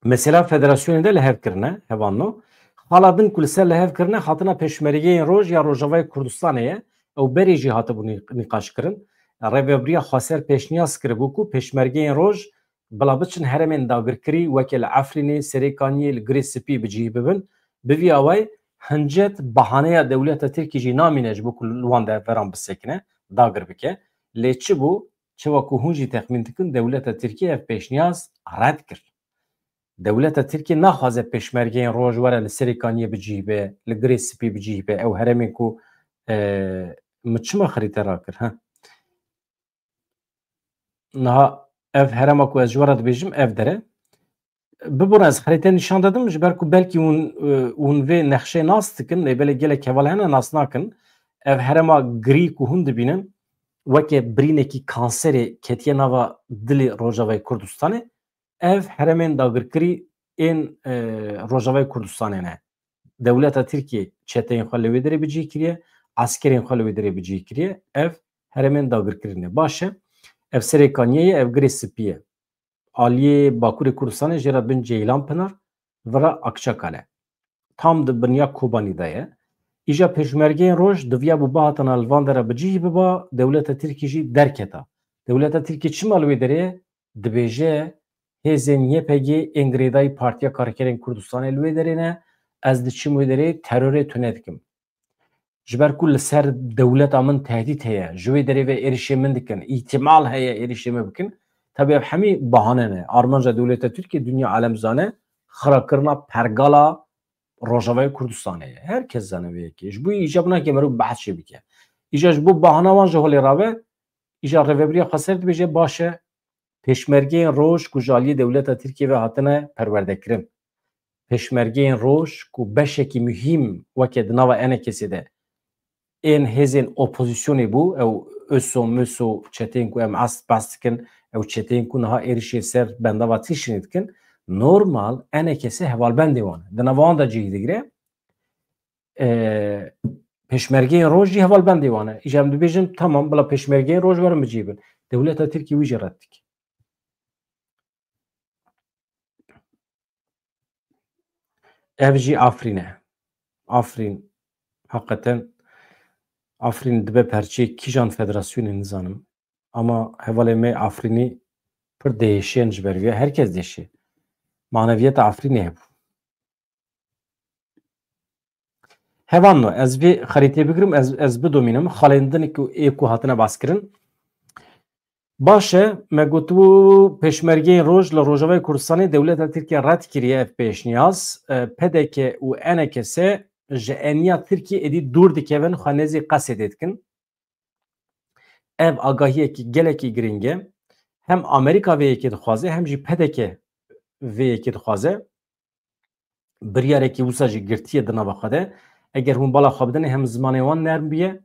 mesela federasyonê de li hev kirine, hevalno. Xala din ku li ser li hev kirine, hatina Pêşmergeyên Roj ya Rojavayê Kurdistanê ye. Ew berê jî hatibû nî-, nîqaş kirin. Rêvebiriya Xweser pêşniyaz kiribû ku Pêşmergeyên Roj bila biçin herêmên dagirkirî weke li Efrînê, Serêkaniyê, li Girê Spî bi cih bibin. Bi vî awayî hincet bahaneya dewleta Tirkî jî namîne ji bo ku li wan deveran bisekine, dagir bike. Lê çi bû? Çawa ku hûn jî texmîn dikin, dewleta Tirkî ev pêşniyaz red kir. Dewleta Tirkî naxwaze Pêşmergeyên Roj were li Serêkaniyê bi cih be, li Girê Spî bi cih be, ew herêmên ku, e, min çima xirîte rakir, he? Niha ev herêma ku ez ji we re dibêjim, ev der e. Bibûne ez xirîte nîşan dedim, ji ber ku belkî hûn, e, hûn vê nexşeyê nas dikin, lê belê gelek heval hene nas nakin. Ev herêma girî ku hûn dibînin, weke birînekî kanserê ketiye nava dilê Rojavayê Kurdistanê. Ev herêmên dagirkirî ên, e, Rojavayê Kurdistanê ne. Dewleta Tirkiyê çeteyên xwe li wê derê bi cih kiriye. eskerên xwe li wê derê bi cihê kiriye, ev herêmên dagirkirin e. Baş e, ev serê kaniyê ye, ev girê spî ye. Aliyê Bakurê Kurdistanê jê re bin Ceylan Pinar, vira Akçakale. Tam di binya Kobanî de ye. Îja pêşmergeyên roj diviya bû bihatana li van dera bi cihî biba, dewleta Tirkî jî derketa. Dewleta Tirkî çima li wê derê ye? Dibêje, hêzên Y P G ên girêdayî Partiya Karkerên Kurdistanê li wê derê ne, ez diçim wê derê terorê tune dikim. Ji ber ku li ser dewleta min tehdît heye, ji wê derê ve êrişê min dikin, îhtimal heye êrişê min bikin, tabi ev hemî bahane ne. Armanca dewleta Tirkiye, dinya alem zane, xirakirina pergala Rojavayê Kurdistanê ye. Her kes zane vê yekê. Ji bo îca binake merû behs jê bike. Îca ji bo bahana wan ji holê rabe, îca rêvebiriya xweser dibêje, baş e, pêşmergeyên roj ku ji aliyê dewleta Tirkiyê ve hatine perwerdekirin. Pêşmergeyên roj ku beşekî muhîm weke di nava E N K S'ê de ên hêzên opozisyonê bû, ew ÖSO, MÖSO çeteyên ku em ast behs dikin, ew çeteyên ku niha êrişê ser bendava Tişrînê dikin, normal E N K S hevalbendê wan e. Di nava wan de cihî digire. E, pêşmergeyên roj jî hevalbendê wan e. Îja em dibêjin, tamam, bila pêşmergeyên roj werin bi cihî bin. Dewleta Tirkî wî jî red dike. Ev jî Afrîn e. Afrîn, heqeten Afrîn dibe perçeyê kîjan federasyonê nizanim. Ama hevalê me Afrînî pir diêşên ji ber vê. Her kes diêşe. Maneviyeta Afrînê hebû. Hevalno, ez vê xerîtê bigirim, ez, ez bidomînim. Xalên din ku ê ku hatine baskirin. Baş e, me gotibû pêşmergeyên roj li Rojavayê Kurdistanê dewleta Tirkiye red kiriye ev pêşniyaz. E, P D K û E N K S ji eniya Tirkiye êdî dûr dikevin, xwe nêzî Qesedê dikin. Ev agahiyekî gelekî girîng e. Hem Amerîka vê yekê dixwaze, hem jî P D K vê yekê dixwaze. Biryarekî wisa jî girtiye di nava xwe de. Eger hûn bala xwe bidinê, hem zimanê wan nerm biye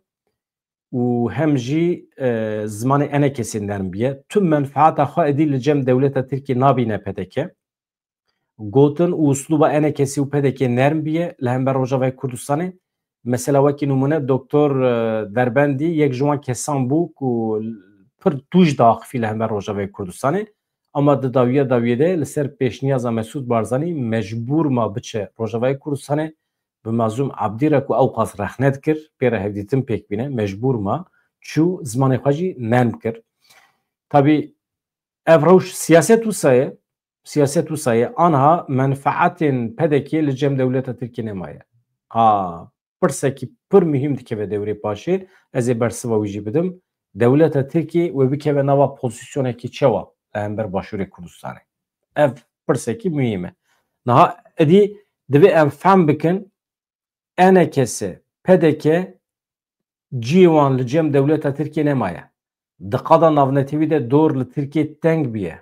û hem jî, e, zimanê E N K S'ê nerm biye. Tu menfaata xwe êdî li cem dewleta Tirkiyê nabîne P D K. Gotin û uslûba E N K S û P D K nerm biye li hember Rojavayê Kurdistanê. Mesela wekî nimûne Doktor, e, Derbendî yek ji wan kesan bû ku pir tûj diaxifî li hember Rojavayê Kurdistanê. Ama di dawiya dawiyê de li ser pêşniyaza Mesûd Barzanî mecbûr ma biçe Rojavayê Kurdistanê, bi Mazlûm Ebdî re ku ewqas rexne dikir, pê re hevdîtin pêk bîne, mecbûr ma çû, zimanê xwe jî nerm kir. Tabî ev rewş siyaset wisa ye, siyaset wisa ye, anha menfaetên P D K li cem dewleta Tirkiyê nemaye. Ha, pirsekî pir muhîm dikeve dewrê paşê, ez ê bersiva wî jî bidim. Dewleta Tirkiyê wê bikeve nava pozîsyonekî çawa li hember Başûrê Kurdistanê? Ev pirsekî muhîm e. Niha êdî divê em fehm bikin, E N K S, P D K cihê wan li cem dewleta Tirkiyê nemaye. Di qada navnetewî de dor li Tirkiyê teng bûye.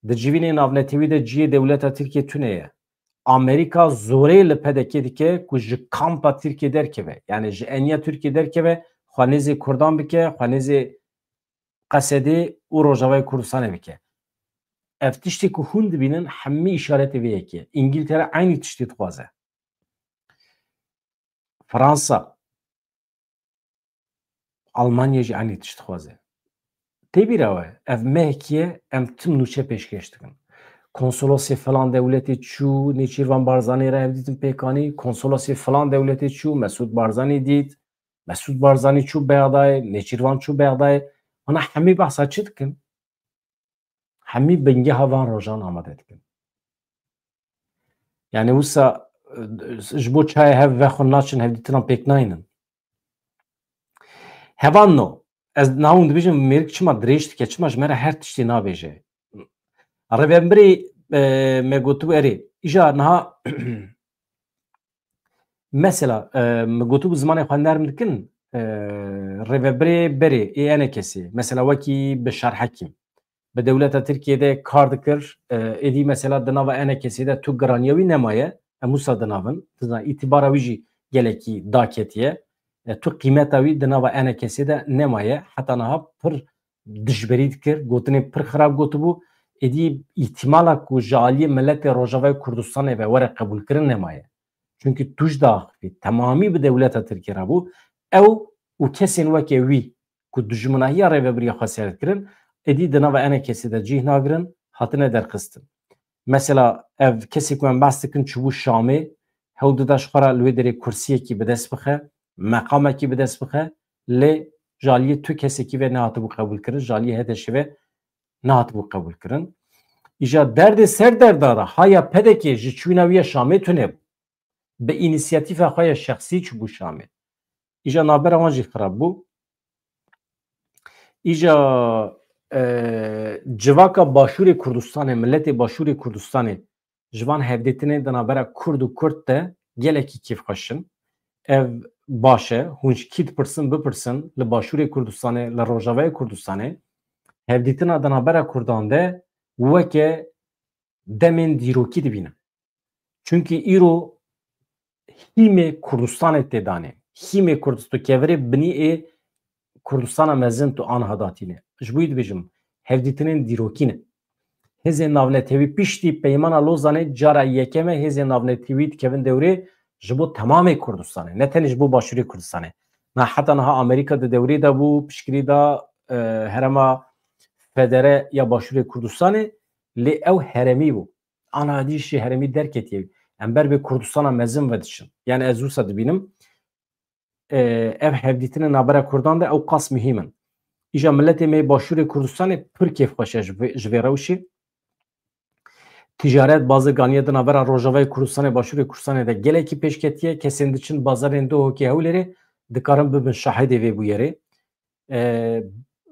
Di civînê navnetewî de cihê dewleta Tirkiyê tune ye. Amerîka zorê li P D K dike ku ji kampa Tirkiyê derkeve. Yani ji eniya Tirkiyê derkeve, xwe nêzê Kurdan bike, xwe nêzê Qesedê û Rojavayê Kurdistanê bike. Ev tiştê ku hûn dibînin hemî îşaretê vê yekê ye. Îngiltere eynî tiştê dixwaze. Fransa, Almanya jî eynî tişt dixwaze. Tê bîra we, ev mehekî ye, em tim nûçe pêşkêş dikin. Konsolosê filan dewletê çû, Nêçîrvan Barzanî re hevdîtin pêk anî, konsolosê filan dewletê çû, Mesûd Barzanî dît, Mesûd Barzanî çû Bexdayê, Nêçîrvan çû Bexdayê. Ana hemî behsa çi dikin? Hemî bingeha van rojan amade dikin. Yani wisa, e, ji bo çayê hev vexwin naçin, hevdîtinan pêk naynin. Hevalno, ez niha hûn dibêjin mêrik çima dirêj dike, çima ji me re her tiştê nabêje. Rêvebirê, e, me gotibû erê. Îja niha mesela, e, me gotibû zimanê xwe nerm dikin, e, rêvebirê berê ê E N K S'ê. Mesela wekî Bişar Hekîm. Bi dewleta Tirkiyê de kar dikir, e, êdî mesela di nava E N K S'ê de tu giraniya wî nemaye. Em wisa di nav in. Dizan îtibara wî jî gelekî daketiye. E, tu qîmeta wî di nava E N K S'ê de nemaye. Heta niha pir dijberî dikir, gotinên pir xirab gotibû. Êdî îhtimala ku ji aliyê miletê Rojavayê Kurdistanê ve were qebûlkirin nemaye. Çunkî tûj diaxifî, temamî bi dewleta Tirkiyê re bû. Ew û kesên weke wî ku dijminahiya rêvebiriya xwe ser dikirin, êdî di nava enê kesê de cih nagirin, hatine derxistin. Mesela ev kesê ku em behs dikin çûbû Şamê, hewl dida ji xwe re li wê derê kursiyekî bi dest bixe, meqamekî bi dest bixe, lê ji aliyê tu kesekî ve nehatibû qebûlkirin, ji aliyê HDŞ ve nehatibû qebûlkirin. Îja derdê ser derda de haya PDKê ji çûna wî ya Şamê tune bû. Bi înîsiyatîfa xwe ya şexsî çûbû Şamê. Îja navbera wan jî xirab bû. Îja, e, civaka Başûrê Kurdistanê, miletê Başûrê Kurdistanê ji van hevdîtinên di navbera Kurd û Kurd de gelekî kêfxweş in. Ev baş e, hûn ji kî dipirsin, bipirsin, li Başûrê Kurdistanê, li Rojavayê Kurdistanê, hevdîtina di navbera Kurdan de weke demên dîrokî dibînin. Çunkî îro hîmê Kurdistanê tê danê. Hîmê Kurdistan, kevirê binî ê Kurdistana mezin tu aniha datîne. Ji bo wî dibêjim, hevdîtinên dîrokî ne. Hêzên navnetewî piştî Peymana Lozanê cara yekem e, hêzên navnetewî dikevin dewrê ji bo temamê Kurdistanê, ne tenê ji bo Başûrê Kurdistanê. Na heta niha Amerîka di dewrê de bû, piştgirî da, e, herêma federe ya Başûrê Kurdistanê, lê ew herêmî bû. Ana dî ji herêmî derketiye. Em ber bi Kurdistana mezin ve diçin. Yani ez wisa dibînim, e, ev hevdîtinên navbera Kurdan de ew qas muhîm in. Îja miletê me Başûrê Kurdistanê pir kêfxweş e ji vê, ji vê rewşê. Ticaret bazirganiye di navbera Rojavayê Kurdistanê, Başûrê Kurdistanê de gelekî pêşketiye. Kesên diçin bazarên Duhokê, Hewlêrê dikarin bibin şahidê vê bûyerê. E,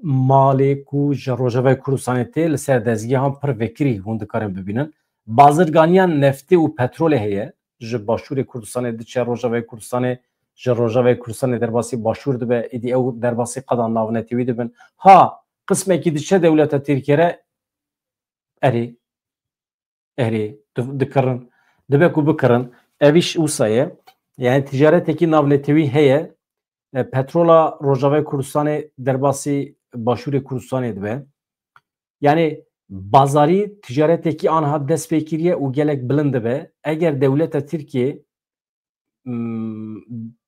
malê ku ji Rojavayê Kurdistanê tê li ser dezgehan pir vekirî hûn dikarin bibînin. Bazirganiya neftê û petrolê heye. Ji Başûrê Kurdistanê diçe Rojavayê Kurdistanê, ji Rojavayê Kurdistanê derbasî Başûr dibe, êdî ew derbasî qada navnetewî dibin. Ha, qismekî diçe dewleta Tirkiye re, erê, erê, di-, dikirin. Dibe ku bikirin. Ev îş wisa ye. Yani ticaretekî navnetewî heye. E, petrola Rojavayê Kurdistanê derbasî Başûrê Kurdistanê dibe. Yani bazarî ticaretekî anha dest pê kiriye û gelek bilind dibe. Eger dewleta Tirkiye, mm,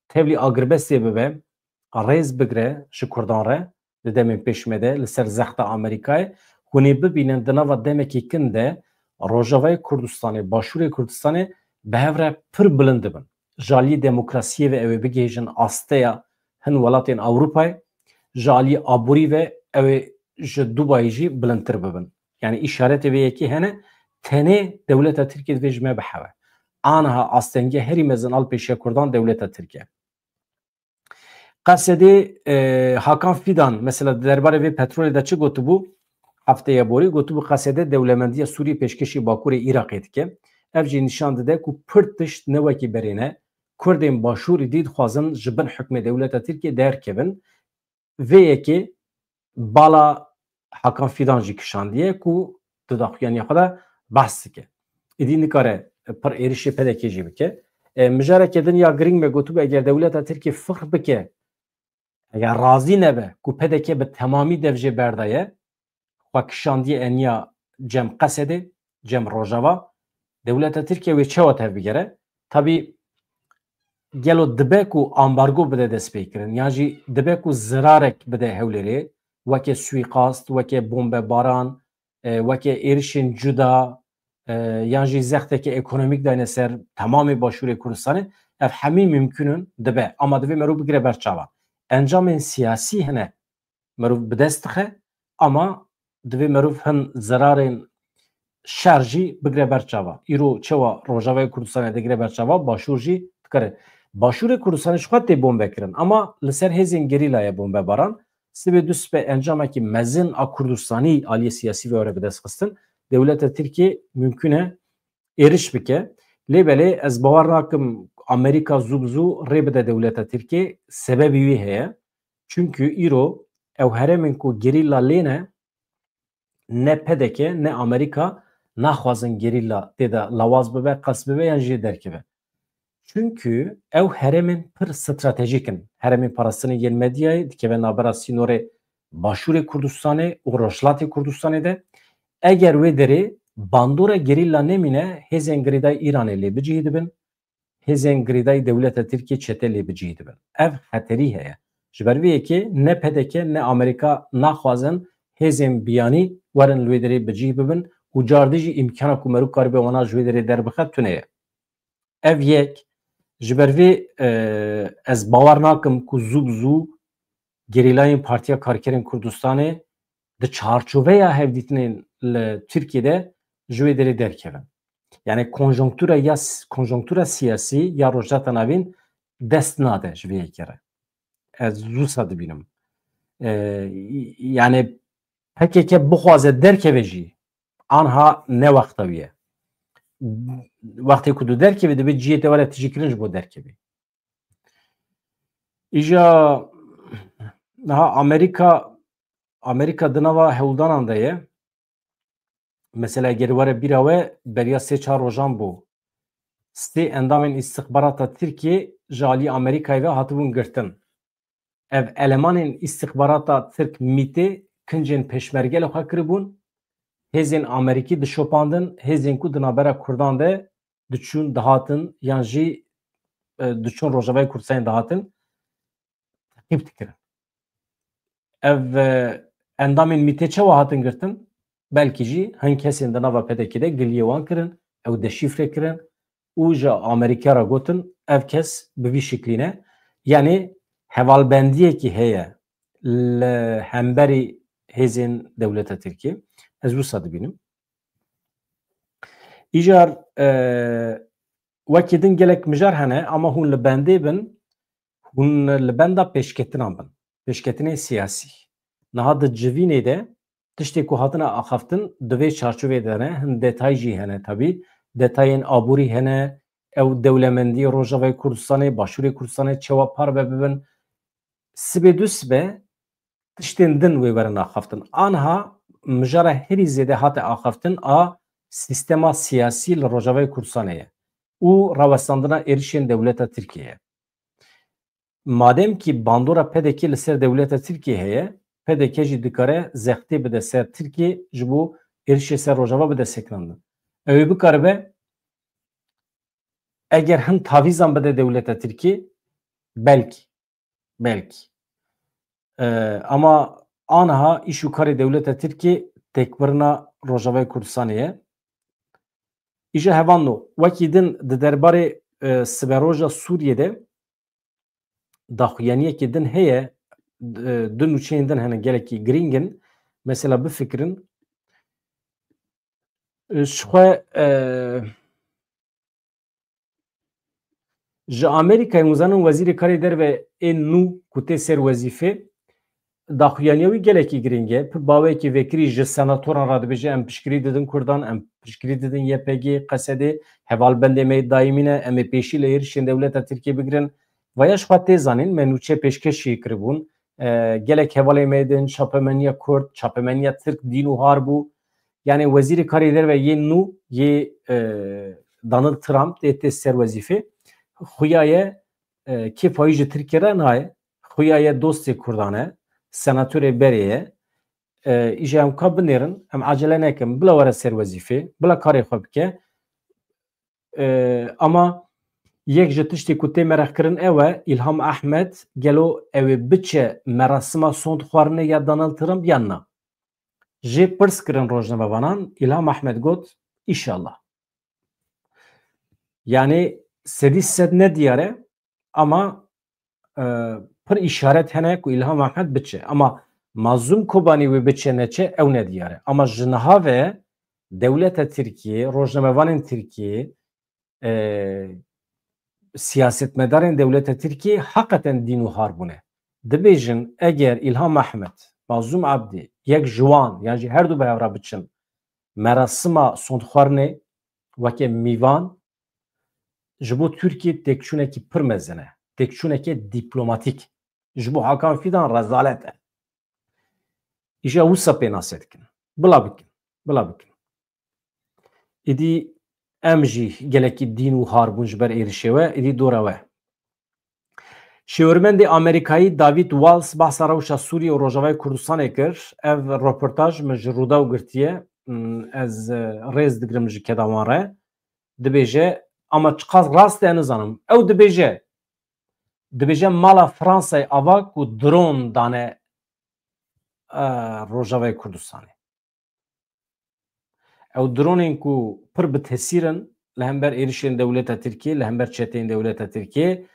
tevlî agirbestê bibe, rêz bigre ji Kurdan re, di demên pêş me de li ser zexta Amerîkayê, hûn ê bibînin di nava demekî kin de Rojavayê Kurdistanê, Başûrê Kurdistanê bi hev re pir bilind dibin. Ji aliyê demokrasiyê ve ew ê bigihêjin asteya hin welatên Ewropayê, ji aliyê aborî ve ew ê ji Dubayê jî bilindtir bibin. Yani îşaretê vê yekê hene, tenê dewleta Tirkiye divê ji me bihewe. Aniha astengiya herî mezin a li pêşiya Kurdan dewleta Tirkiye. Qesedê, e, Hakan Fidan, mesela, di derbarê vê petrolê de çi gotibû? Hefteya borî gotibû, Qesede dewlemendiya Sûriyê pêşkêşî Bakurê Iraqê dike. Ev jî nîşan dide ku pir tişt ne wekî berê ne. Kurdên Başûrî dî dixwazin ji bin hukmê dewleta Tirkiye derkevin. Vê yekê bala Hakan Fidan jî kişandiye ku di daxuyaniya xwe de behs dike. Îdî nikare pir êrişê PDKê jî bike. E, mijareke din ya girîng me gotibû, eger dewleta Tirkiyê fiqr bike, eger razî nebe ku PDK bi temamî dev jê berdaye, xwe kişandiye eniya cem Qesedê, cem Rojava, dewleta Tirkiye wê çawa tevbigere? Tabî gelo dibe ku ambargo bide destpêkirin, yan jî dibe ku zirarek bide Hewlêrê, weke suîqast, weke bombebaran, e, weke êrişên cuda, e, yan jî zexteke ekonomîk dayne ser temamê Başûrê Kurdistanê, ev hemî mimkûn in, dibe. Ama divê merû bigire ber çavan. Encamên siyasî hene merûv bi dest dixe, ama divê merûv hin zerarên şer jî bigire ber çava. Îro çawa Rojavayê Kurdistanê digire ber çava, Başûr jî dikare. Başûrê Kurdistanê ji xwe tê bombe kirin, ama li ser hêzên gerîlayê bombebaran, sibê du sibê encamekî mezin a Kurdistanî aliyê siyasî ve were bi dest xistin. Dewleta Tirkiyê mimkûn e êriş bike. Lê belê ez bawer nakim Amerîka zû bi zû rê bide dewleta Tirkiyê. Sebebî wî heye. Çunkî îro ew herêmên ku gerîla lê ne, ne PDK, ne Amerîka naxwazin gerîla tê de lawaz bibe, qels bibe yan jî derkeve. Çunkî ew herêmên pir stratejîk in. Herêmên parastinê yên Medyayê dikeve navbera sînorê Başûrê Kurdistanê û Rojhilatê Kurdistanê de. Eger wê derê bandora gerîla nemîne, hêzên girêdayî Îranê lê bicihî dibin. hêzên girêdayî dewleta Tirkiyê çete lê bi cih dibin. Ev xeterî heye. Ji ber vê yekê ne P D K ne Amerîka naxwazin hêzên biyanî werin li wê derê bi cih bibin û cardî jî îmkana ku merû karibe wana ji wê derê derbixe tune ye. Ev yek, ji ber vê, e, ez bawer nakim ku zû bi zû gerîlayên Partiya Karkerên Kurdistanê di çarçoveya hevdîtinên li Tirkiyê de ji wê derê derkevin. Yani konjonktura ya s-, konjonktura siyasî ya Rojhilata Navîn dest nade ji vê yekê re. Ez wisa dibînim. E, yani P K K bixwaze derkeve jî, anha ne wexta wî ye. Wextê ku tu derkevî, divê cihê te were tijîkirin ji bo derkevî. Îja niha Amerîka, Amerîka di nava hewldanan de ye. Mesela, eger were bîra we, beriya sê çar rojan bû, sê endamên îstixbarata Tirkiyê ji alî Amerîkayê ve hatibûn girtin. Ev elemanên îstixbarata Tirk, MÎT'ê, kincên pêşmerge li xwe kiribûn. Hêzên Amerîkî dişopandin, hêzên ku di navbera Kurdan de diçûn, dihatin, yan jî, e, diçûn Rojavayê Kurdistanê dihatin, teqîb dikirin. Ev, e, endamên MÎT'ê çawa hatin girtin? Belkî jî hin kesên di nava P D K'ê de giliyê wan kirin, ew deşîfre kirin û ji Amerîka re gotin, ev kes bi vî şiklî ne. Yanî hevalbendiyekî heye li hemberî hêzên dewleta Tirkiyê. Ez wisa dibînim. Îcar, e, wekî din gelek mijar hene, ama hûn li bendê bin, hûn li benda pêşketinan bin. Pêşketinên siyasî. Niha di civînê de tiştê ku hatine axaftin di vê çarçovê de ne, hin detay jî hene tabî. Detayên aborî hene, ew dewlemendiyê Rojavayê Kurdistanê, Başûrê Kurdistanê çawa parve bibin. Sibê du sibe tiştên din wê werin axaftin. Anha mijara herî zêde hate axaftin a sîstema siyasî li Rojavayê Kurdistanê ye û rawestandina êrişên dewleta Tirkiyê ye. Madem kî bandora P D K li ser dewleta Tirkiyê heye, P D K jî dikare zextê bide ser Tirkiyê ji bo êrişê ser Rojava bide sekinandin. Ew ê bikaribe eger hin tavîzan bide dewleta Tirkiyê, belkî, belkî. Ee, ama aniha îş û karê dewleta Tirkiyê têkbirina Rojavayê Kurdistanê ye. Îja hevalno, wekî din di derbarê, e, siberoja Sûriyê de daxuyaniyekî din heye, e, du nûçeyên din hene gelekî girîng in. Mesela bifikirin, e, ji xwe, e, ji Amerîkayê, hûn zanin, wezîrê karê derve ê nû ku tê ser wezîfê, daxuyaniya wî gelekî girîng e. Bi baweyekî vekirî ji senatoran re dibêje, em piştgirî didin Kurdan, em piştgirî didin Y P G, Qesedê, hevalbendê me yê daîmî ne, em ê pêşî li êrişên dewleta Tirkiyê bigirin. Vaya ji xwe tê zanîn, me nûçe pêşkêşî kiribûn. E, gelek hevalê me din, çapemeniya Kurd, çapemeniya Tirk dîn û har bû. Yani wezîrê karê derve yê nû yê, e, Donald Trump tê, tê ser wezîfê. Xuya ye, e, kêfa wî ji Tirkiyê re nayê. Xuya ye dostê Kurdan e, senatorê berê ye. E, îja em ka binêrin, em acele nekin, bila were ser wezîfê, bila karê xwe bike. E, ama yek ji tiştê ku tê mereqkirin ew e, Îlham Ehmed gelo ew ê biçe merasima sond xwarinê ya Donald Trump yan na? Jê pirs kirin rojnamevanan, Îlham Ehmed got, "Îşallah." Yani sedî sed ne diyar e, ama, e, pir îşaret hene ku Îlham Ehmed biçe. Ama Mazlûm Kobanî wê biçe neçe, ew ne diyar e. Ama ji niha ve dewleta Tirkiyê, rojnamevanên Tirkiyê, e, siyasetmedarên dewleta Tirkiyê heqeten dîn û har bûne. Dibêjin, eger Îlham Ehmed, Mazlûm Ebdî, yek ji wan, yan jî her du bi hev re biçin, merasima sondxwarinê weke mîvan, ji bo Tirkiyê têkçûnekî pir mezin e. Têkçûneke dîplomatîk. Ji bo Hakan Fîdan rezalet e. Îja wisa pênase dikin. Bila bikin. Bila bikin. Îdî em jî gelekî dîn û har bûn ji ber êrişê we, îdî dora we. Şêwirmendê Amerîkayî David Walls behsa rewşa Sûriyê û Rojavayê Kurdistanê kir. Ev roportaj min ji Rûdaw girtiye. Hmm, ez, e, rêz digirim ji keda wan re. Dibêje, Ama çiqas rast e nizanim. Ew dibêje, dibêje mala Fransayê ava ku dron dane, e, Rojavayê Kurdistanê. Ew dronên ku pir bi tesîr in li hember êrişên dewleta Tirkiyê, li hember çeteyên dewleta Tirkiyê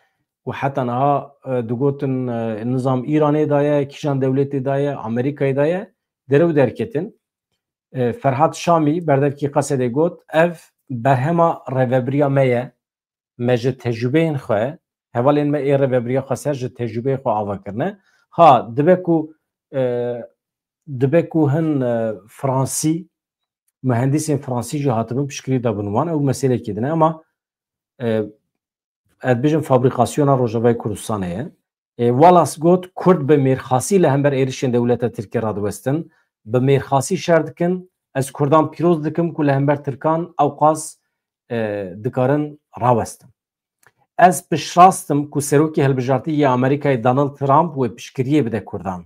û heta niha, e, digotin, e, nizam Îranê de ye, kîjan dewletê de ye, Amerîkayê de ye, derew derketin. E, Ferhat Şamî berdevkî Qesedê got, ev berhema rêvebiriya me ye, me ji tecrûbeyên xwe, hevalên me ê rêvebiriya xweser ji tecrûbeyê xwe ava kirine. Ha, dibe ku, e, dibe ku hin, e, Fransî, muhendîsên Fransî jî hatibin piştgirî dabin wan, ew meselekê din e, ama, e, ez dibêjim fabrîkasyona Rojavayê Kurdistanê ye. E, Wallace got, Kurd bi mêrxasî li hember êrişên dewleta Tirkiyê radiwestin, bi mêrxasî şer dikin, ez Kurdan pîroz dikim ku li hember Tirkan ewqas, e, dikarin rawestin. Ez piştrast im ku serokê hilbijartî yê Amerîkayê Donald Trump wê piştgiriyê bide Kurdan.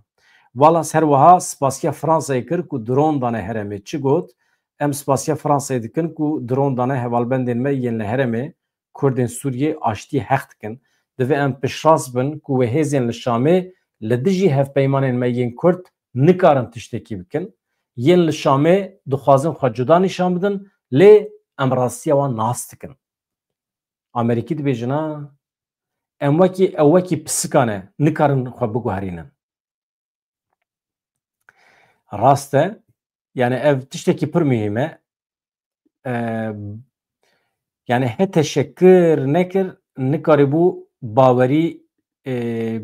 Wallace her wiha spasiya Fransayê kir ku dron dane herêmê. Çi got? Em spasiya Fransayê dikin ku dron dane hevalbendên me yên li herêmê, Kurdên Sûriyê aştiyê heq dikin. Divê em piştrast bin ku wê hêzên li Şamê li dijî hevpeymanên me yên Kurd nikarin tiştekî bikin. Yên li Şamê dixwazin xwe cuda nîşan bidin, lê em rastiya wan nas dikin. Amerîkî dibêjin, a, em wekî, ew wekî pisikan e, nikarin xwe biguherînin. Rast e. Yani ev tiştekî pir muhîm e. E, yani H T Ş kir nekir, nikaribû bawerî, e,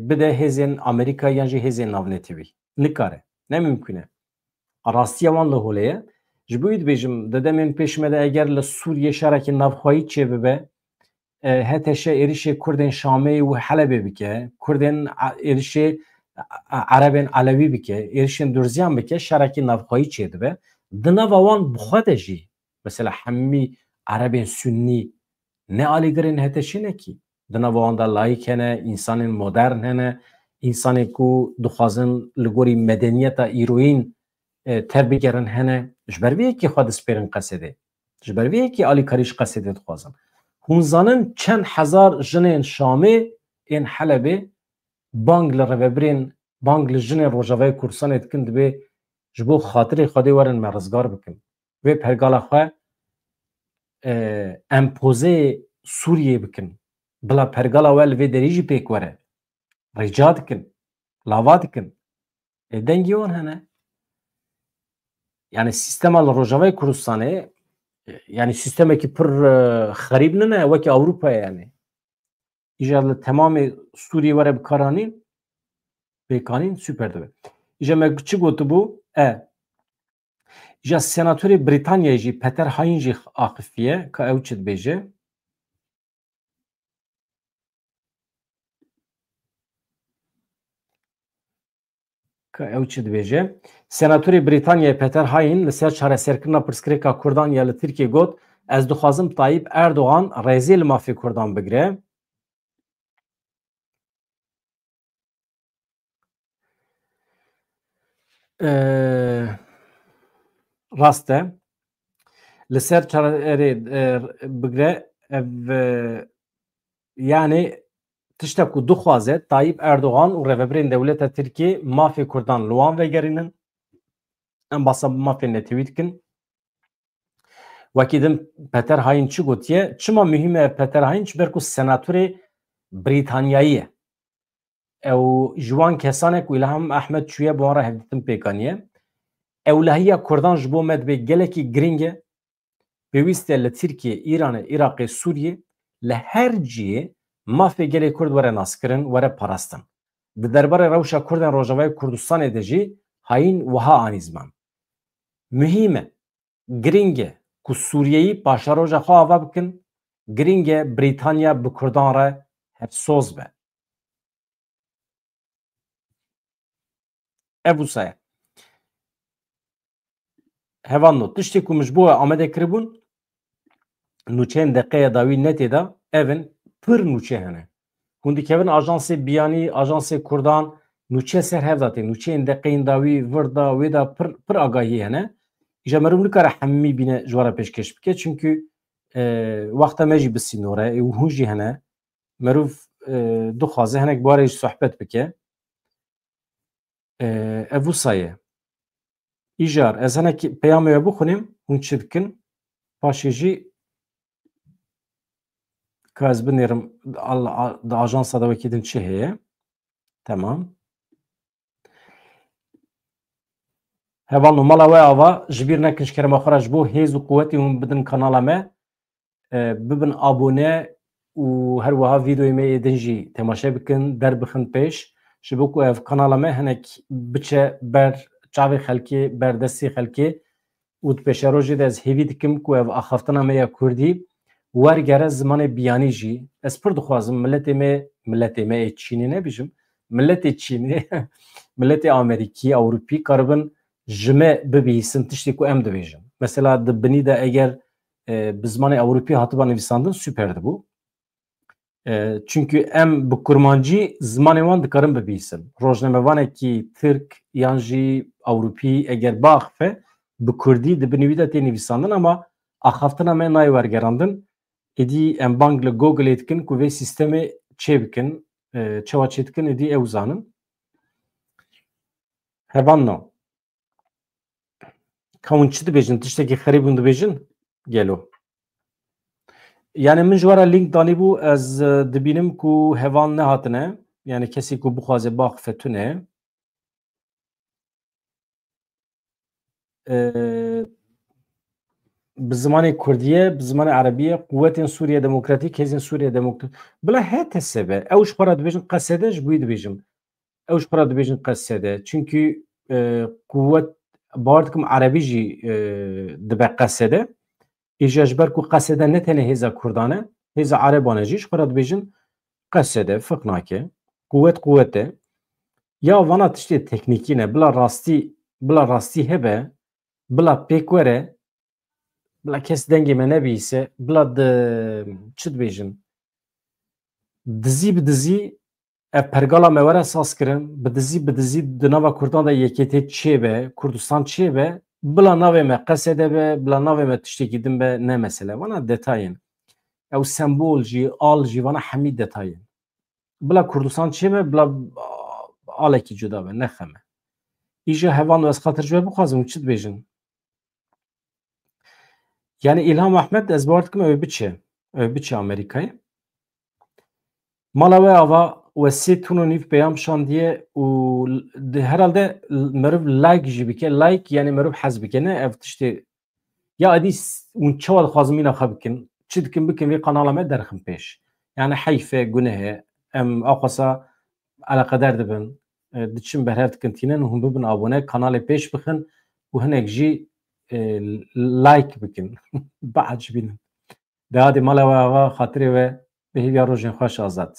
bide hêzên Amerîka yan jî hêzên navnetewî. Nikare. Ne mimkun e. Rastiya wan li holê ye. Ji bo wî dibêjim, di demên pêş me de eger li Sûriyê şerekî navxweyî çêbibe, e, H T Ş êrişê Kurdên Şamê û Helebê bike, Kurdên a-, êrişê a-, a-, Erebên Elewî bike, êrişên Durziyan bike, şerekî navxweyî çêdibe. Di nava wan bi xwe de jî, mesela hemî Erebên Sunnî ne alîgirên H T Şê ne kî. Di nava wan de layîk hene, însanên modern hene, însanên ku dixwazin li gorî medeniyeta îroyîn, e, tev bigerin hene. Ji ber vê yekê xwe dispêrin Qesedê. Ji ber vê yekê alîkarî ji Qesedê dixwazin. Hûn zanin çend hezar jinên Şamê, ên Helebê bang li rêvebirên, bang li jinên Rojavayê Kurdistanê dikin, dibê ji bo xatirê Xwedê werin me rizgar bikin. Vê pergala xwe, e, empozeyê Sûriyê bikin. Bila pergala we li vê derî jî pêk were. Rica dikin. Lava dikin. E, dengê wan hene. Yani sîstema li Rojavayê Kurdistanê, e, yani sîstemekî pir, e, xerîb nine, wekî Ewropa ye yani. Îcar li temamê Sûriyê were bikaranîn, pêkanîn, super dibe. Îcar me çi gotibû? E. Îcar senatorê Brîtanyayê jî Peter Hain jî axifiye, ka ew çi dibêje? Ka ew çi dibêje? Senatorê Brîtanyayê Peter Hain li ser çareserkirina pirsgirêka Kurdan ya li Tirkiyê got, ez dixwazim Tayyip Erdogan rêzê li mafê Kurdan bigire. Ee, rast e. Li ser çare-, erê, e, bigre ev, e, yani tiştek ku dixwaze Tayyip Erdogan û rêvebirên dewleta Tirkiyê mafê Kurdan li wan vegerînin. Em basa mafê netewî dikin. Wekî din Peter Hain çi gotiye? Çima muhîm e Peter Hain? Ji ber ku senatorê Brîtanyayî ye. Ew ji wan kesan e ku Îlham Ehmed çûye bi wan re hevdîtin pêk aniye. Ewlehiya Kurdan ji bo me dibê gelekî giring e. Pêwîst e li Tirkiye, Îranê, Iraqê, Sûriyê, li her cihê mafê gelê Kurd were naskirin, were parastin. Di derbarê rewşa Kurdên Rojavayê Kurdistanê de jî Hain wiha anî ziman. Muhîm e, giring e ku Sûriyeyî paşeroja xwe ava bikin, giring e Brîtanya bi Kurdan re hevsoz be. Ev wisa ye. Hevalno, tiştê ku min ji bo we amade kiribûn, nûçeyên deqeya dawî netê de, ev in, pir nûçe hene. Hûn dikevin ajansê Biyanî, ajansê Kurdan, nûçe ser hev de tê. Nûçeyên deqeyên dawî, vir de, wê de pir, pir agahî hene. Îja meriv nikare hemî bîne ji we re pêşkêş bike, çimkî e, wexta me jî bi sînor e û hûn jî hene. Merov, e, dixwaze hinek bi warê jî sohbet bike. E, ev wisa ye. Îcar, ez hinek peyamê we bixwînim, hûn çi dikin? Paşê jî ka ez binêrim, al-, a-, di ajansa de wekî din çi heye? Temam. Hevalno, mala we ava, ji bîr nekin ji kerema xwe re ji bo hêz û quwetê hûn bidin kanala me. E, bibin abone û her wiha vîdeoyê me yê din jî temaşe bikin, derbixin pêş. Ji bo ku ev kanala me hinek biçe ber çavê xelkê, ber destê xelkê û di pêşerojê de ez hêvî dikim ku ev axaftina me ya kurdî wergere zimanê biyanî jî. Ez pir dixwazim miletê me, miletê me ê Çînê nebêjim, miletê Çînê, miletê Amerîkî, Ewropî karibin ji me bibihîsin tiştê ku em dibêjin. Mesela di binî de eger, e, bi zimanê Ewropî hatiba nivîsandin, super dibû. E, çünkü em bi kurmancî zimanê wan dikarin bibihîsin. Rojnamevanekî Tirk yan jî Ewropî eger biaxife, bi kurdî di binî wî de tê nivîsandin, ama axaftina me nayê wergerandin. Êdî em bang li Googleê dikin ku vê sîstemê çêbikin, e, çawa çêdikin, êdî ew zanin. Hevalno. Ka hûn çi dibêjin? Tiştekî xerîb hûn dibêjin? Gelo. Yani min ji we re link danîbû, ez, e, dibînim ku heval nehatine. Yani kesê ku bixwaze biaxife tune. E, bi zimanê kurdî ye, bi zimanê erebî ye, quwetên Sûriye Demokratîk, hêzên Sûriye Demokratîk. Bila H T S be, ew ji xwe re dibêjin Q S D, ji bo wî dibêjim. Ew ji xwe re dibêjin Q S D. Çünkü, e, quwet, bawer dikim erebî jî, e, dibe Q S D. Îja ji ber ku Q S D ne tenê hêza kurdan e, hêza ereban e jî, ji xwe re dibêjin Q S D, firq nake. Quwet quwet e. Ya vana tiştê teknîkî ne, bila rastî, bila rastî hebe, bila pêk were, bila kes dengê me nebihîse, bila di, çi dibêjin, dizî bi dizî ev pergala me were saz kirin, bi dizî bi dizî di nava Kurdan de yekêtê çêbe, Kurdistan çêbe, bila navê me Q S D be, bila navê me tiştekî din be, ne mesele. Vana detayên. Ew sembol jî, al jî, vana hemî detayên. Bila Kurdistan çêbe, bila, a, alekî cuda be, ne xem e. Îja hevalno, ez xatir ji we bixwazim, çi dibêjin? Yani Îlham Ahmed, ez bawer dikim ew ê biçe. Ew ê biçe Amerîkayê. Mala we ava, we sê tûn û nîv peyam şandiye û di, herhalde meriv like jî bike. Like yani meriv hez bike, ne ev tiştê. Ya edî s-, hûn çawa dixwazin mîna xwe bikin? Çi dikin bikin vê kanala me derxin pêş. Yani heyf e, guneh e. Em axwasa eleqeder dibin. E, diçin berhev dikin tînin, hûn bibin abone, kanalê pêş bixin û hinek jî, e, like bikin. Biecibînin. De hadî mala we ava, xatirê we, bi hêviya rojên xweş Azad.